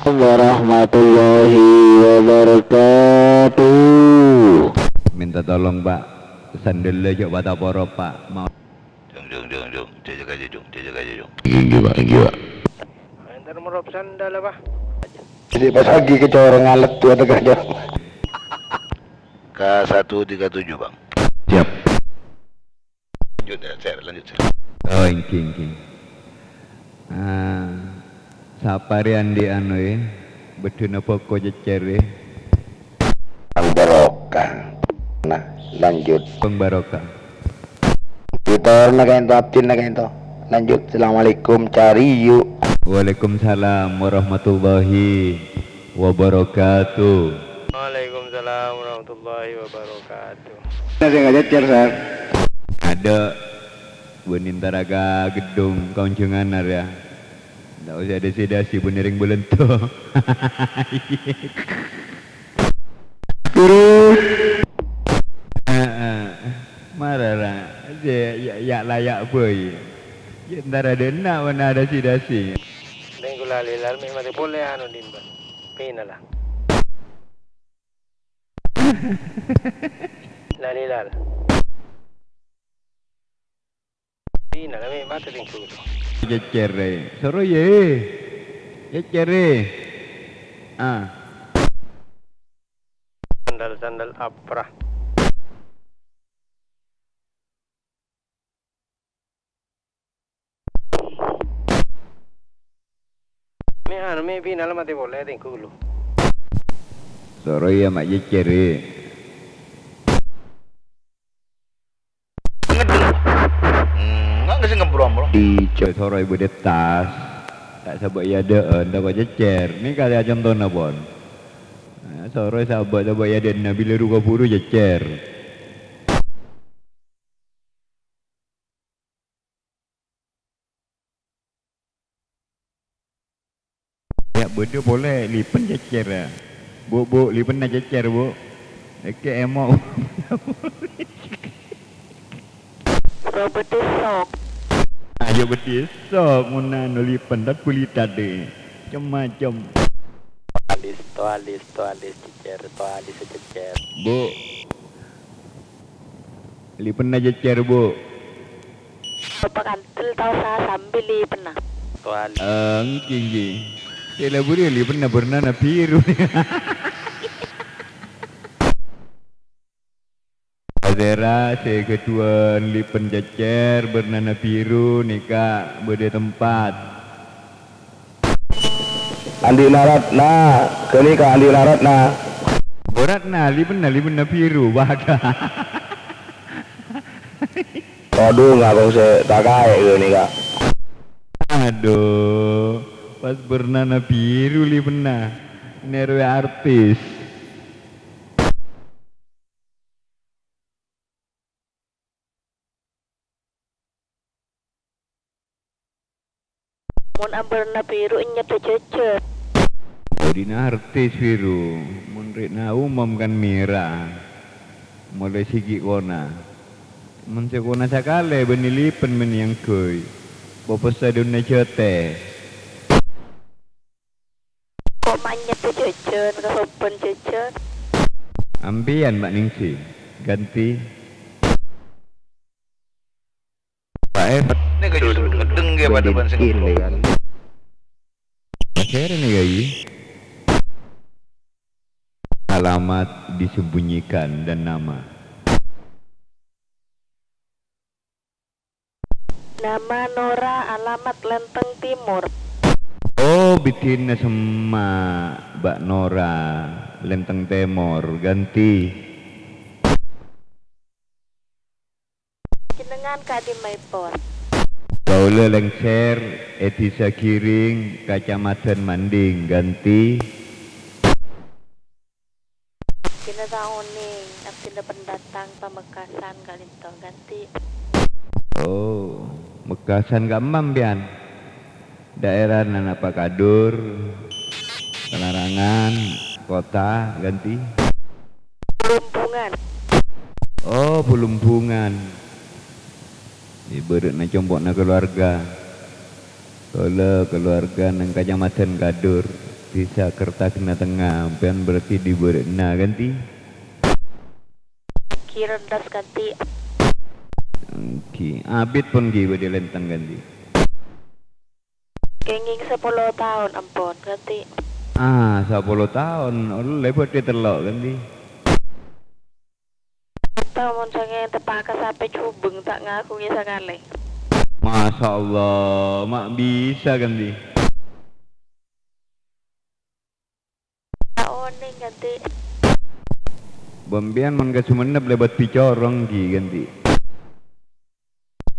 Warahmatullahi wabarakatuh. Minta tolong, Pak. Sandella jhâ' pataporo, Pak. Mau. Jung, jung, jung, jung. Jung, jung, jung, jung. Inggih, Pak, inggih, Pak. Enten merop sandal apa? Jadi pas lagi kecorong ngalet tuh ada kerja. K satu tiga tujuh, Bang. Siap. Lanjut ya, share, lanjut, share. Oh, inggih, inggih. Ah, sapa rè andi' anu, è? Bâddhuna bhâko cèccèr, è? Bang Barokah. Nah, lanjut. Bang Barokah. Ditorna kaènto, abdhina kaènto. Lanjut, assalamualaikum, cari yuk. Waalaikumsalam warahmatullahi wabarakatuh. Waalaikumsalam warahmatullahi wabarakatuh. Nah, saya nggak cecer, Sar. Ada, bânnè entara ka geddhong kaonjhângan arèya. Ndak usah dasi-dasi, bânnè rèng Balento. Terus? Heeh. Mara ra. Ya, ya, ya, layak bhâi. Ya, entara dâ' enna' bânnè dasi-dasi. Deng kula lilal mè' matè polè anu dimba. Pina la. La lilal. Pina la mè' matè deng kula. Cèccèrè. Soro yè. Cèccèrè. Ah. Sandal-sandal aprah. Mè' anu, mè' pina la matè polè, tèngghu lu. Soro yâ ma' cèccèrè. Ngedeng. Hmm, nggak sih ngebrombrong. Di soro ibu di tas. Tak sebut ya deh, ndak kok cèccèr. Ini kali contohnya, Bon. Nah, soro sabâ'-sabâ' yâ dâ' enna' bilâ ruko buru cèccèr. Yâ, bâdâ polè lipen cèccèr, yâ. Bu', Bu', lipenna cèccèr, Bu'. Èkè èmo'. Robot sok. Ayo bâdâ sok, mon anu lipen, tat buli tadâ'. Cem-macem. To alis, to alis, to alis, cèccèr, to alis, cèccèr. Bu'. Lipenna cèccèr, Bu'. Bapa kantel tao sa sambi lipenna. To alis. Eh, èngghi, èngghi. Sè la buru lipenna bârnana biru. Pasèra sè ghâdhuwân lipen cèccèr bârnana biru nèka bâdâ tempat. Andi'na Ratna, ghânèka andi'na Ratna. Bo Ratna, lipenna, lipenna biru, bâdâ. Kodhu ngakong sè ta' kaè ghânèka. Adu, pas bârnana biru lipenna. Nèrowè artis. Mon ambârna biru nyèddhâ jhâjhân. Bâdâna artis biru, mon rè'na umum kan mèra. Molaè sè ghi' kona. Mon sè kona sakalè bânnè lipen mèn èyangghuy. Popos sadhunna jhâtè. Ko' manyèt jhâjhân, kasobbhân jhâjhân. Ampèyan, Mak Ningsi, ganti. Pak Emet. Nèka justru ngedeng ghi' padâ bân sè ngedeng. Akhirnya nih, Gai. Alamat disembunyikan dan nama. Nama Nora, alamat Lenteng Timur. Oh, bidhina semma', Mbak Nora, Lenteng Tèmor, ganti. Jenengan ka'dimmaèpon? Kaulâ lèngsèr è Dhisa Giring, Kacamadhân Manding, ganti. Abdhina ta' onèng, abdhina pendatang Pamekasan ka'dinto, ganti. Oh, Mekasan ka'emma sampèyan? Daerah napa kadur, pelarangan, kota, ganti. Polumbungan. Oh, Polumbungan. Ibaratna compo'na keluarga. Kaulâ keluarga neng Kacamadhân Kadur, Dhisa Kertagena Tengnga. Sampèyan berarti di bârâ'na, ganti? Ghi Rendas, ganti. Èngghi. Abit pon ghi bâdâ Lenteng, ganti? Kèngèng sapolo taon, ampon, ganti. Ah, sapolo taon, ollè bâdâ tello', ganti? Tao mon sangèng teppa' ka sapè Jhubeng ta' ngaghungè sakalè. Masya Allah, ma' bisa, ganti? Ta' onèng, ganti. Bâ' sampèyan mon ka Songennep lèbât Bicorong ghi, ganti.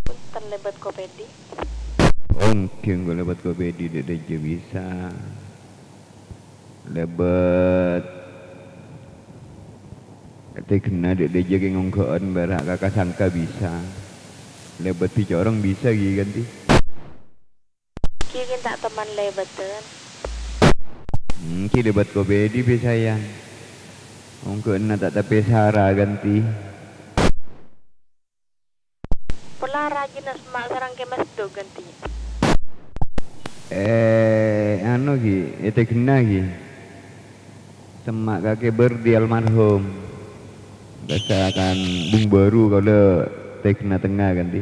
Bhunten, lèbât Kopèdi. Ongghu, engko' lèbât Kopèdi dâ'-, dâjâ bisa. Lèbât tèghâna dâ'-, dâjâ kèng ongghâ'ân bârâ' ka-, kasangka bisa. Lèbât Bicorong bisa ghi' ghântè. Ghi' kèng ta' teman lèbâdhân. Hmm, ghi' lèbât Kopèdi bisa, yâ. Ongghâ'ânna ta' tapè sara ghântè. Pola rajina semma' sareng kè Mas Dok ghântè. Eh, anu ghi, ètèghâna ghi. Semma' kakè Berdi almarhum. Bâsa kan bung bâru kaulâ tèghâna tengnga ghântè.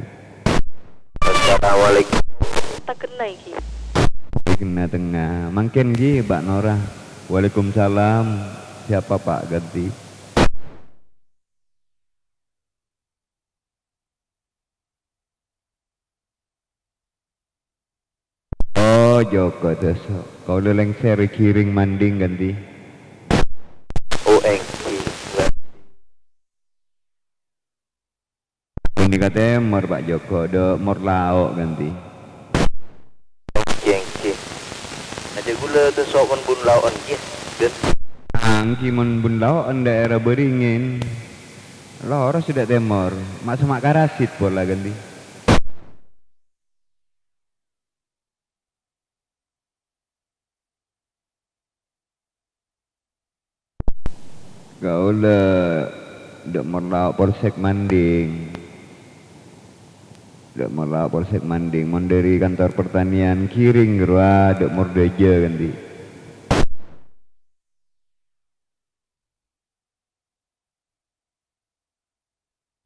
Assalamualaikum. Tèghâna ghi. Tèghâna tengnga. Mangkèn ghi, Pak Nora. Waalaikumsalam. Siapa, Pak, ghântè? Oh, Joko Doso. Kaulâ lèngsèr ghiring manding ghântè. Oh, èngghi. Ghântè ka tèmor, Pak Joko, dâ' mor lao' ghântè. Èngghi, èngghi. Ajâ' kaulâ Doso mon bun lao'en, ghi. Ghân. Èngghi mon bun lao'en daerah Beringin. Lorot sè dâ' tèmor, ma'-, semma' Karasit pola ghântè. Kaulâ dâ' mor lao' Polsek Manding. Dâ' mor lao' Polsek Manding. Mon dâri kantor pertanian ghiring rowa dâ' mor dâjâ ghântè.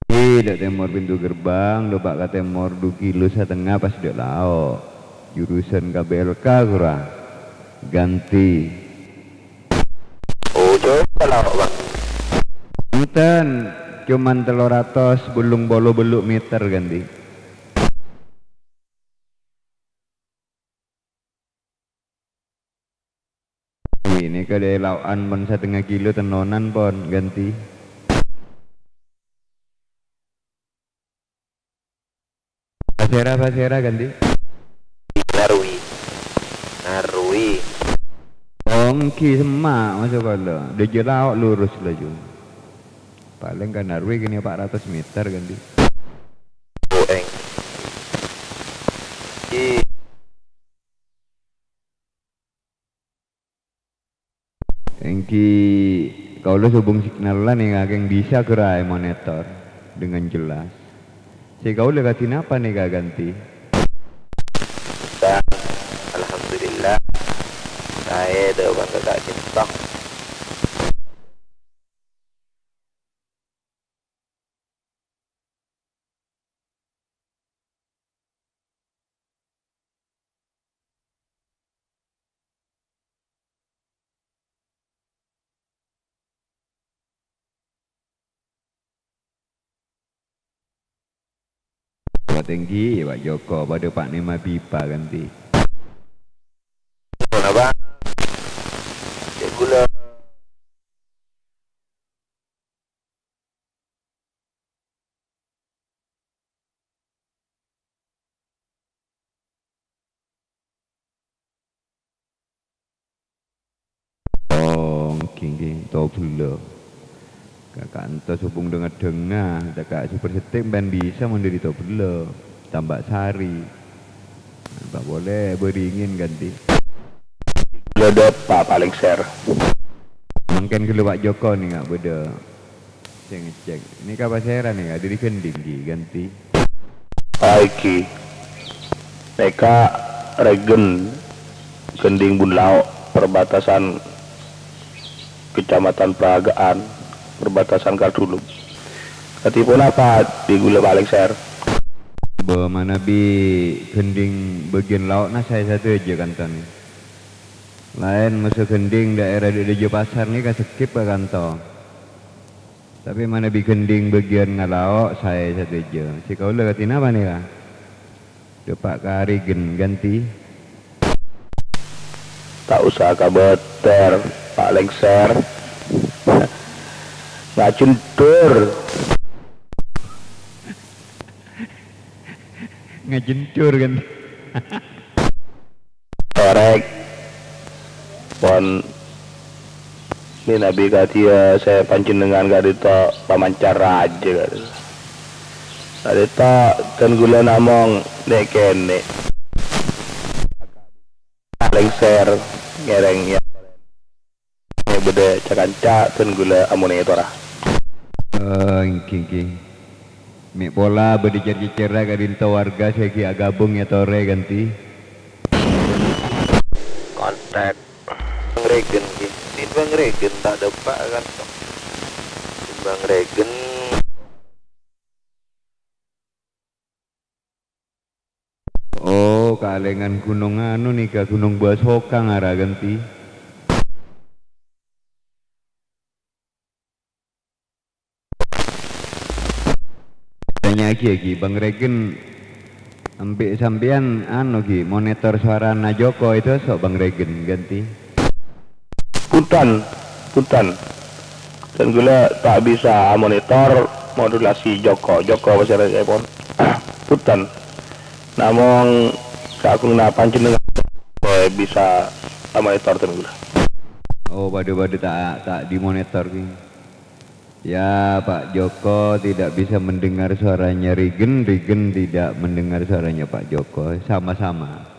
È, dâ' tèmor pintu gerbang, lopa' ka tèmor du kilo satengnga pas dâ' lao'. Jurusan K B L K ghâruwa. Ghântè. Oh, jhâu ka lao', Bang. Enten, coma tello ratos bâllung polo bâllu' meter ghântè. Nèka dâ' lao'an mon satengnga kilo tennonan pon ghântè. Pasèra, pasèra ghântè? Narwi. Narwi. Ongghi semma' maso' kaulâ. Dâjâ lao' lurus laju. Palèng ka Narwi kènè' pa' ratos meter ghântè. Boeng. Ih. Èngghi kaulâ sobung signal la nèka kèng bisa ghârâ èmonitor dengan jelas. Sè kaulâ kadhi napa nèka ghântè? Alhamdulillah. Saè dâ' bângsa ka'dinto. Patengghi, Pak Joko, padâ Pak Nema Bipa ghântè. Napa? Cè' ghulâ. Oh, èngghi, èngghi, Tobellâ. Ka-, kantos sobung dâ-, ngèdhângnga, ta' ka Super Setik bân bisa mon dâri Tobellâ, Tambak Sari. Apa polè Beringin ghântè. Lho, dâpa' palèng sèr. Mangkèn ghellâ' Pak Joko nèka bâdâ sè ngecek. Nèka pasèra nèka, dâri Gending ghi ghântè. Saiki. Nèka règen Gending Bunlao', perbatasan Kecamatan Pragaan, perbatasan Kardulung. Kadhi ponapa dhi ghulâ palèng sèr? Bâ manabi Gending bâgiyân lao'na saè sadhâjâ kanto nè. Laèn masa Gending daerah dâ'-, dâjâ pasar nèka seggep ka kanto. Tapè manabi Gending bâgiyân ngalao' saè sadhâjâ. Sè kaulâ kadhi napa nèka? Dâpa' ka Règen ghântè. Ta' osa kabâtèr, palèng sèr. Ngajendhur. Ngajendhur ghântè. Orèng pon mènabi kadhiyâ sè panjhennengngan ka'dinto pamancar rajâ ka'dinto. Ka'dinto dân kaulâ namong nè'-kènè'. Lèngsèr ngèrèng, yâ. Mè' bâdâ ca-kanca dân kaulâ amonitora. Oh, èngghi, èngghi. Mè' pola bâdâ cèr-cècèrra ka'dinto warga sè ghi' aghâbung èyatorè, Ganti. Kontak. Bang Regen, ghi. Ini Bang Regen ta' dâpa' kan, Bang Regen. Oh, kalèngan ghunong anu nèka, Ghunong Basoka ngara, Ganti. Tanya'aghi, ghi, Bang Regen, embi' sampèyan, anu, ghi, monitor sowarana Joko èdhâso', Bang Regen, Ganti. Bhunten, bhunten. Dân kaulâ ta' bisa amonitor modulasi Joko. Joko pasèra ca'èpon. Bhunten. Namong kaagunganna panjhennengngan sè bisa amonitor dân kaulâ. Oh, padâ-padâ ta', ta' dimonitor, ghi. Ya, Pak Joko tidak bisa mendengar suaranya Regen, Regen tidak mendengar suaranya Pak Joko. Sama-sama.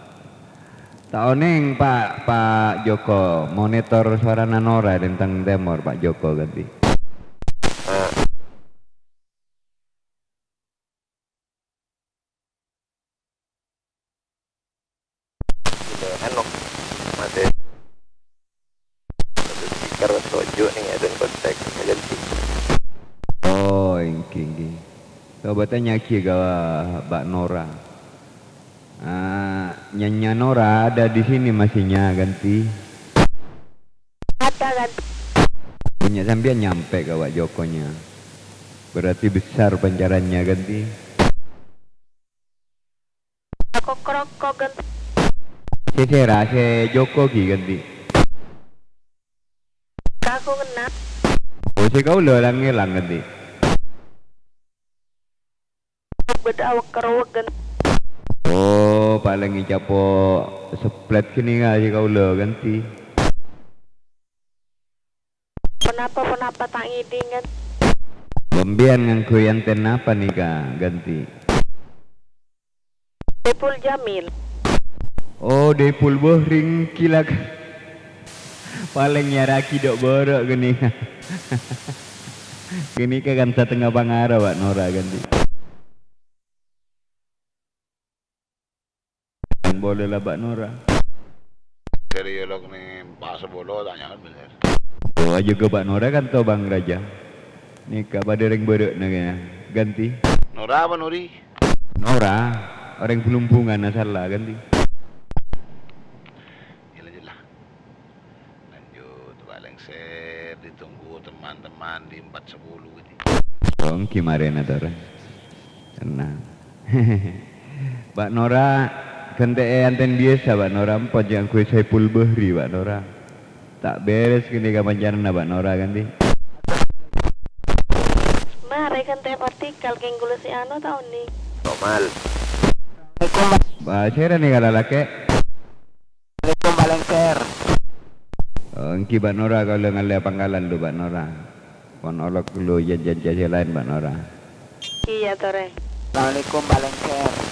Ta' onèng, Pak, Pak Joko, monitor suarana Nora Lintang Tèmor, Pak Joko, Ganti. Anu, matè. Speaker toju' nèng, adâ' kontak, Ganti. Oh, èngghi, èngghi. Coba tanya'aghi ka Mbak Nora. Ah, Nyannya Nora ada di sini masihnya, Ganti? Ada, Ganti. Punya sampèyan nyampè ka Pak Jokonya. Berarti besar pancarannya, Ganti. Kokroko, Ganti. Sè sèra, sè Joko ghi, Ganti. Kaagunganna. Oh, sè kaulâ lang-ngèlang, Ganti. Bâdâ awak kerowak, Ganti. Oh, palèng ècapo' seplèt ghânèka sè kaulâ, Ganti. Ponapa, ponapa ta' ngèdhing, Ganti? Sampèyan ngangghuy antèna apa nèka, Ganti? Saiful Jamil. Oh, Daiful Bohring, gila. Palèng nyaraghi dâ' bârâ' ghânèka. Ghânèka kan satengnga pangara, Pak Nora, Ganti. Yang boleh lah, Pak Nora. Dari yolok nih, Pak Sebolo, tanyakan bener. Oh, aja ke Pak Nora kan to, Bang Raja. Nèka padâ rèng bârâ'na kèya. Ganti. Nora apa Nuri? Nora. Orèng Blumbungan asalla, Ganti. Ya, lanjutlah. Lanjut, Pak Lengser, ditunggu teman-teman di empat sepuluh gitu. Oh, èngghi marèna, Tor. Tenang. Pak Nora, ghântè'è antèn biyasa, Pak Nora. Ampon jhâ' ngangghuy Saiful Bahri, Pak Nora. Ta' bherres ghânèka pancaranna, Pak Nora, Ganti. Marè ghântè'è vertikal, kèng kaulâ sè ano ta' onèng. Normal. Assalamualaikum, Pak. Bâ, sèra nèka lalakè'? Assalamualaikum, Pak Lengser. Oh, èngghi, Pak Nora, kaulâ ngallè pangkalan lu, Pak Nora. Pon olok lu jhân-jhân sè laèn, Pak Nora. Iyâ, Torè. Assalamualaikum, Pak Lengser.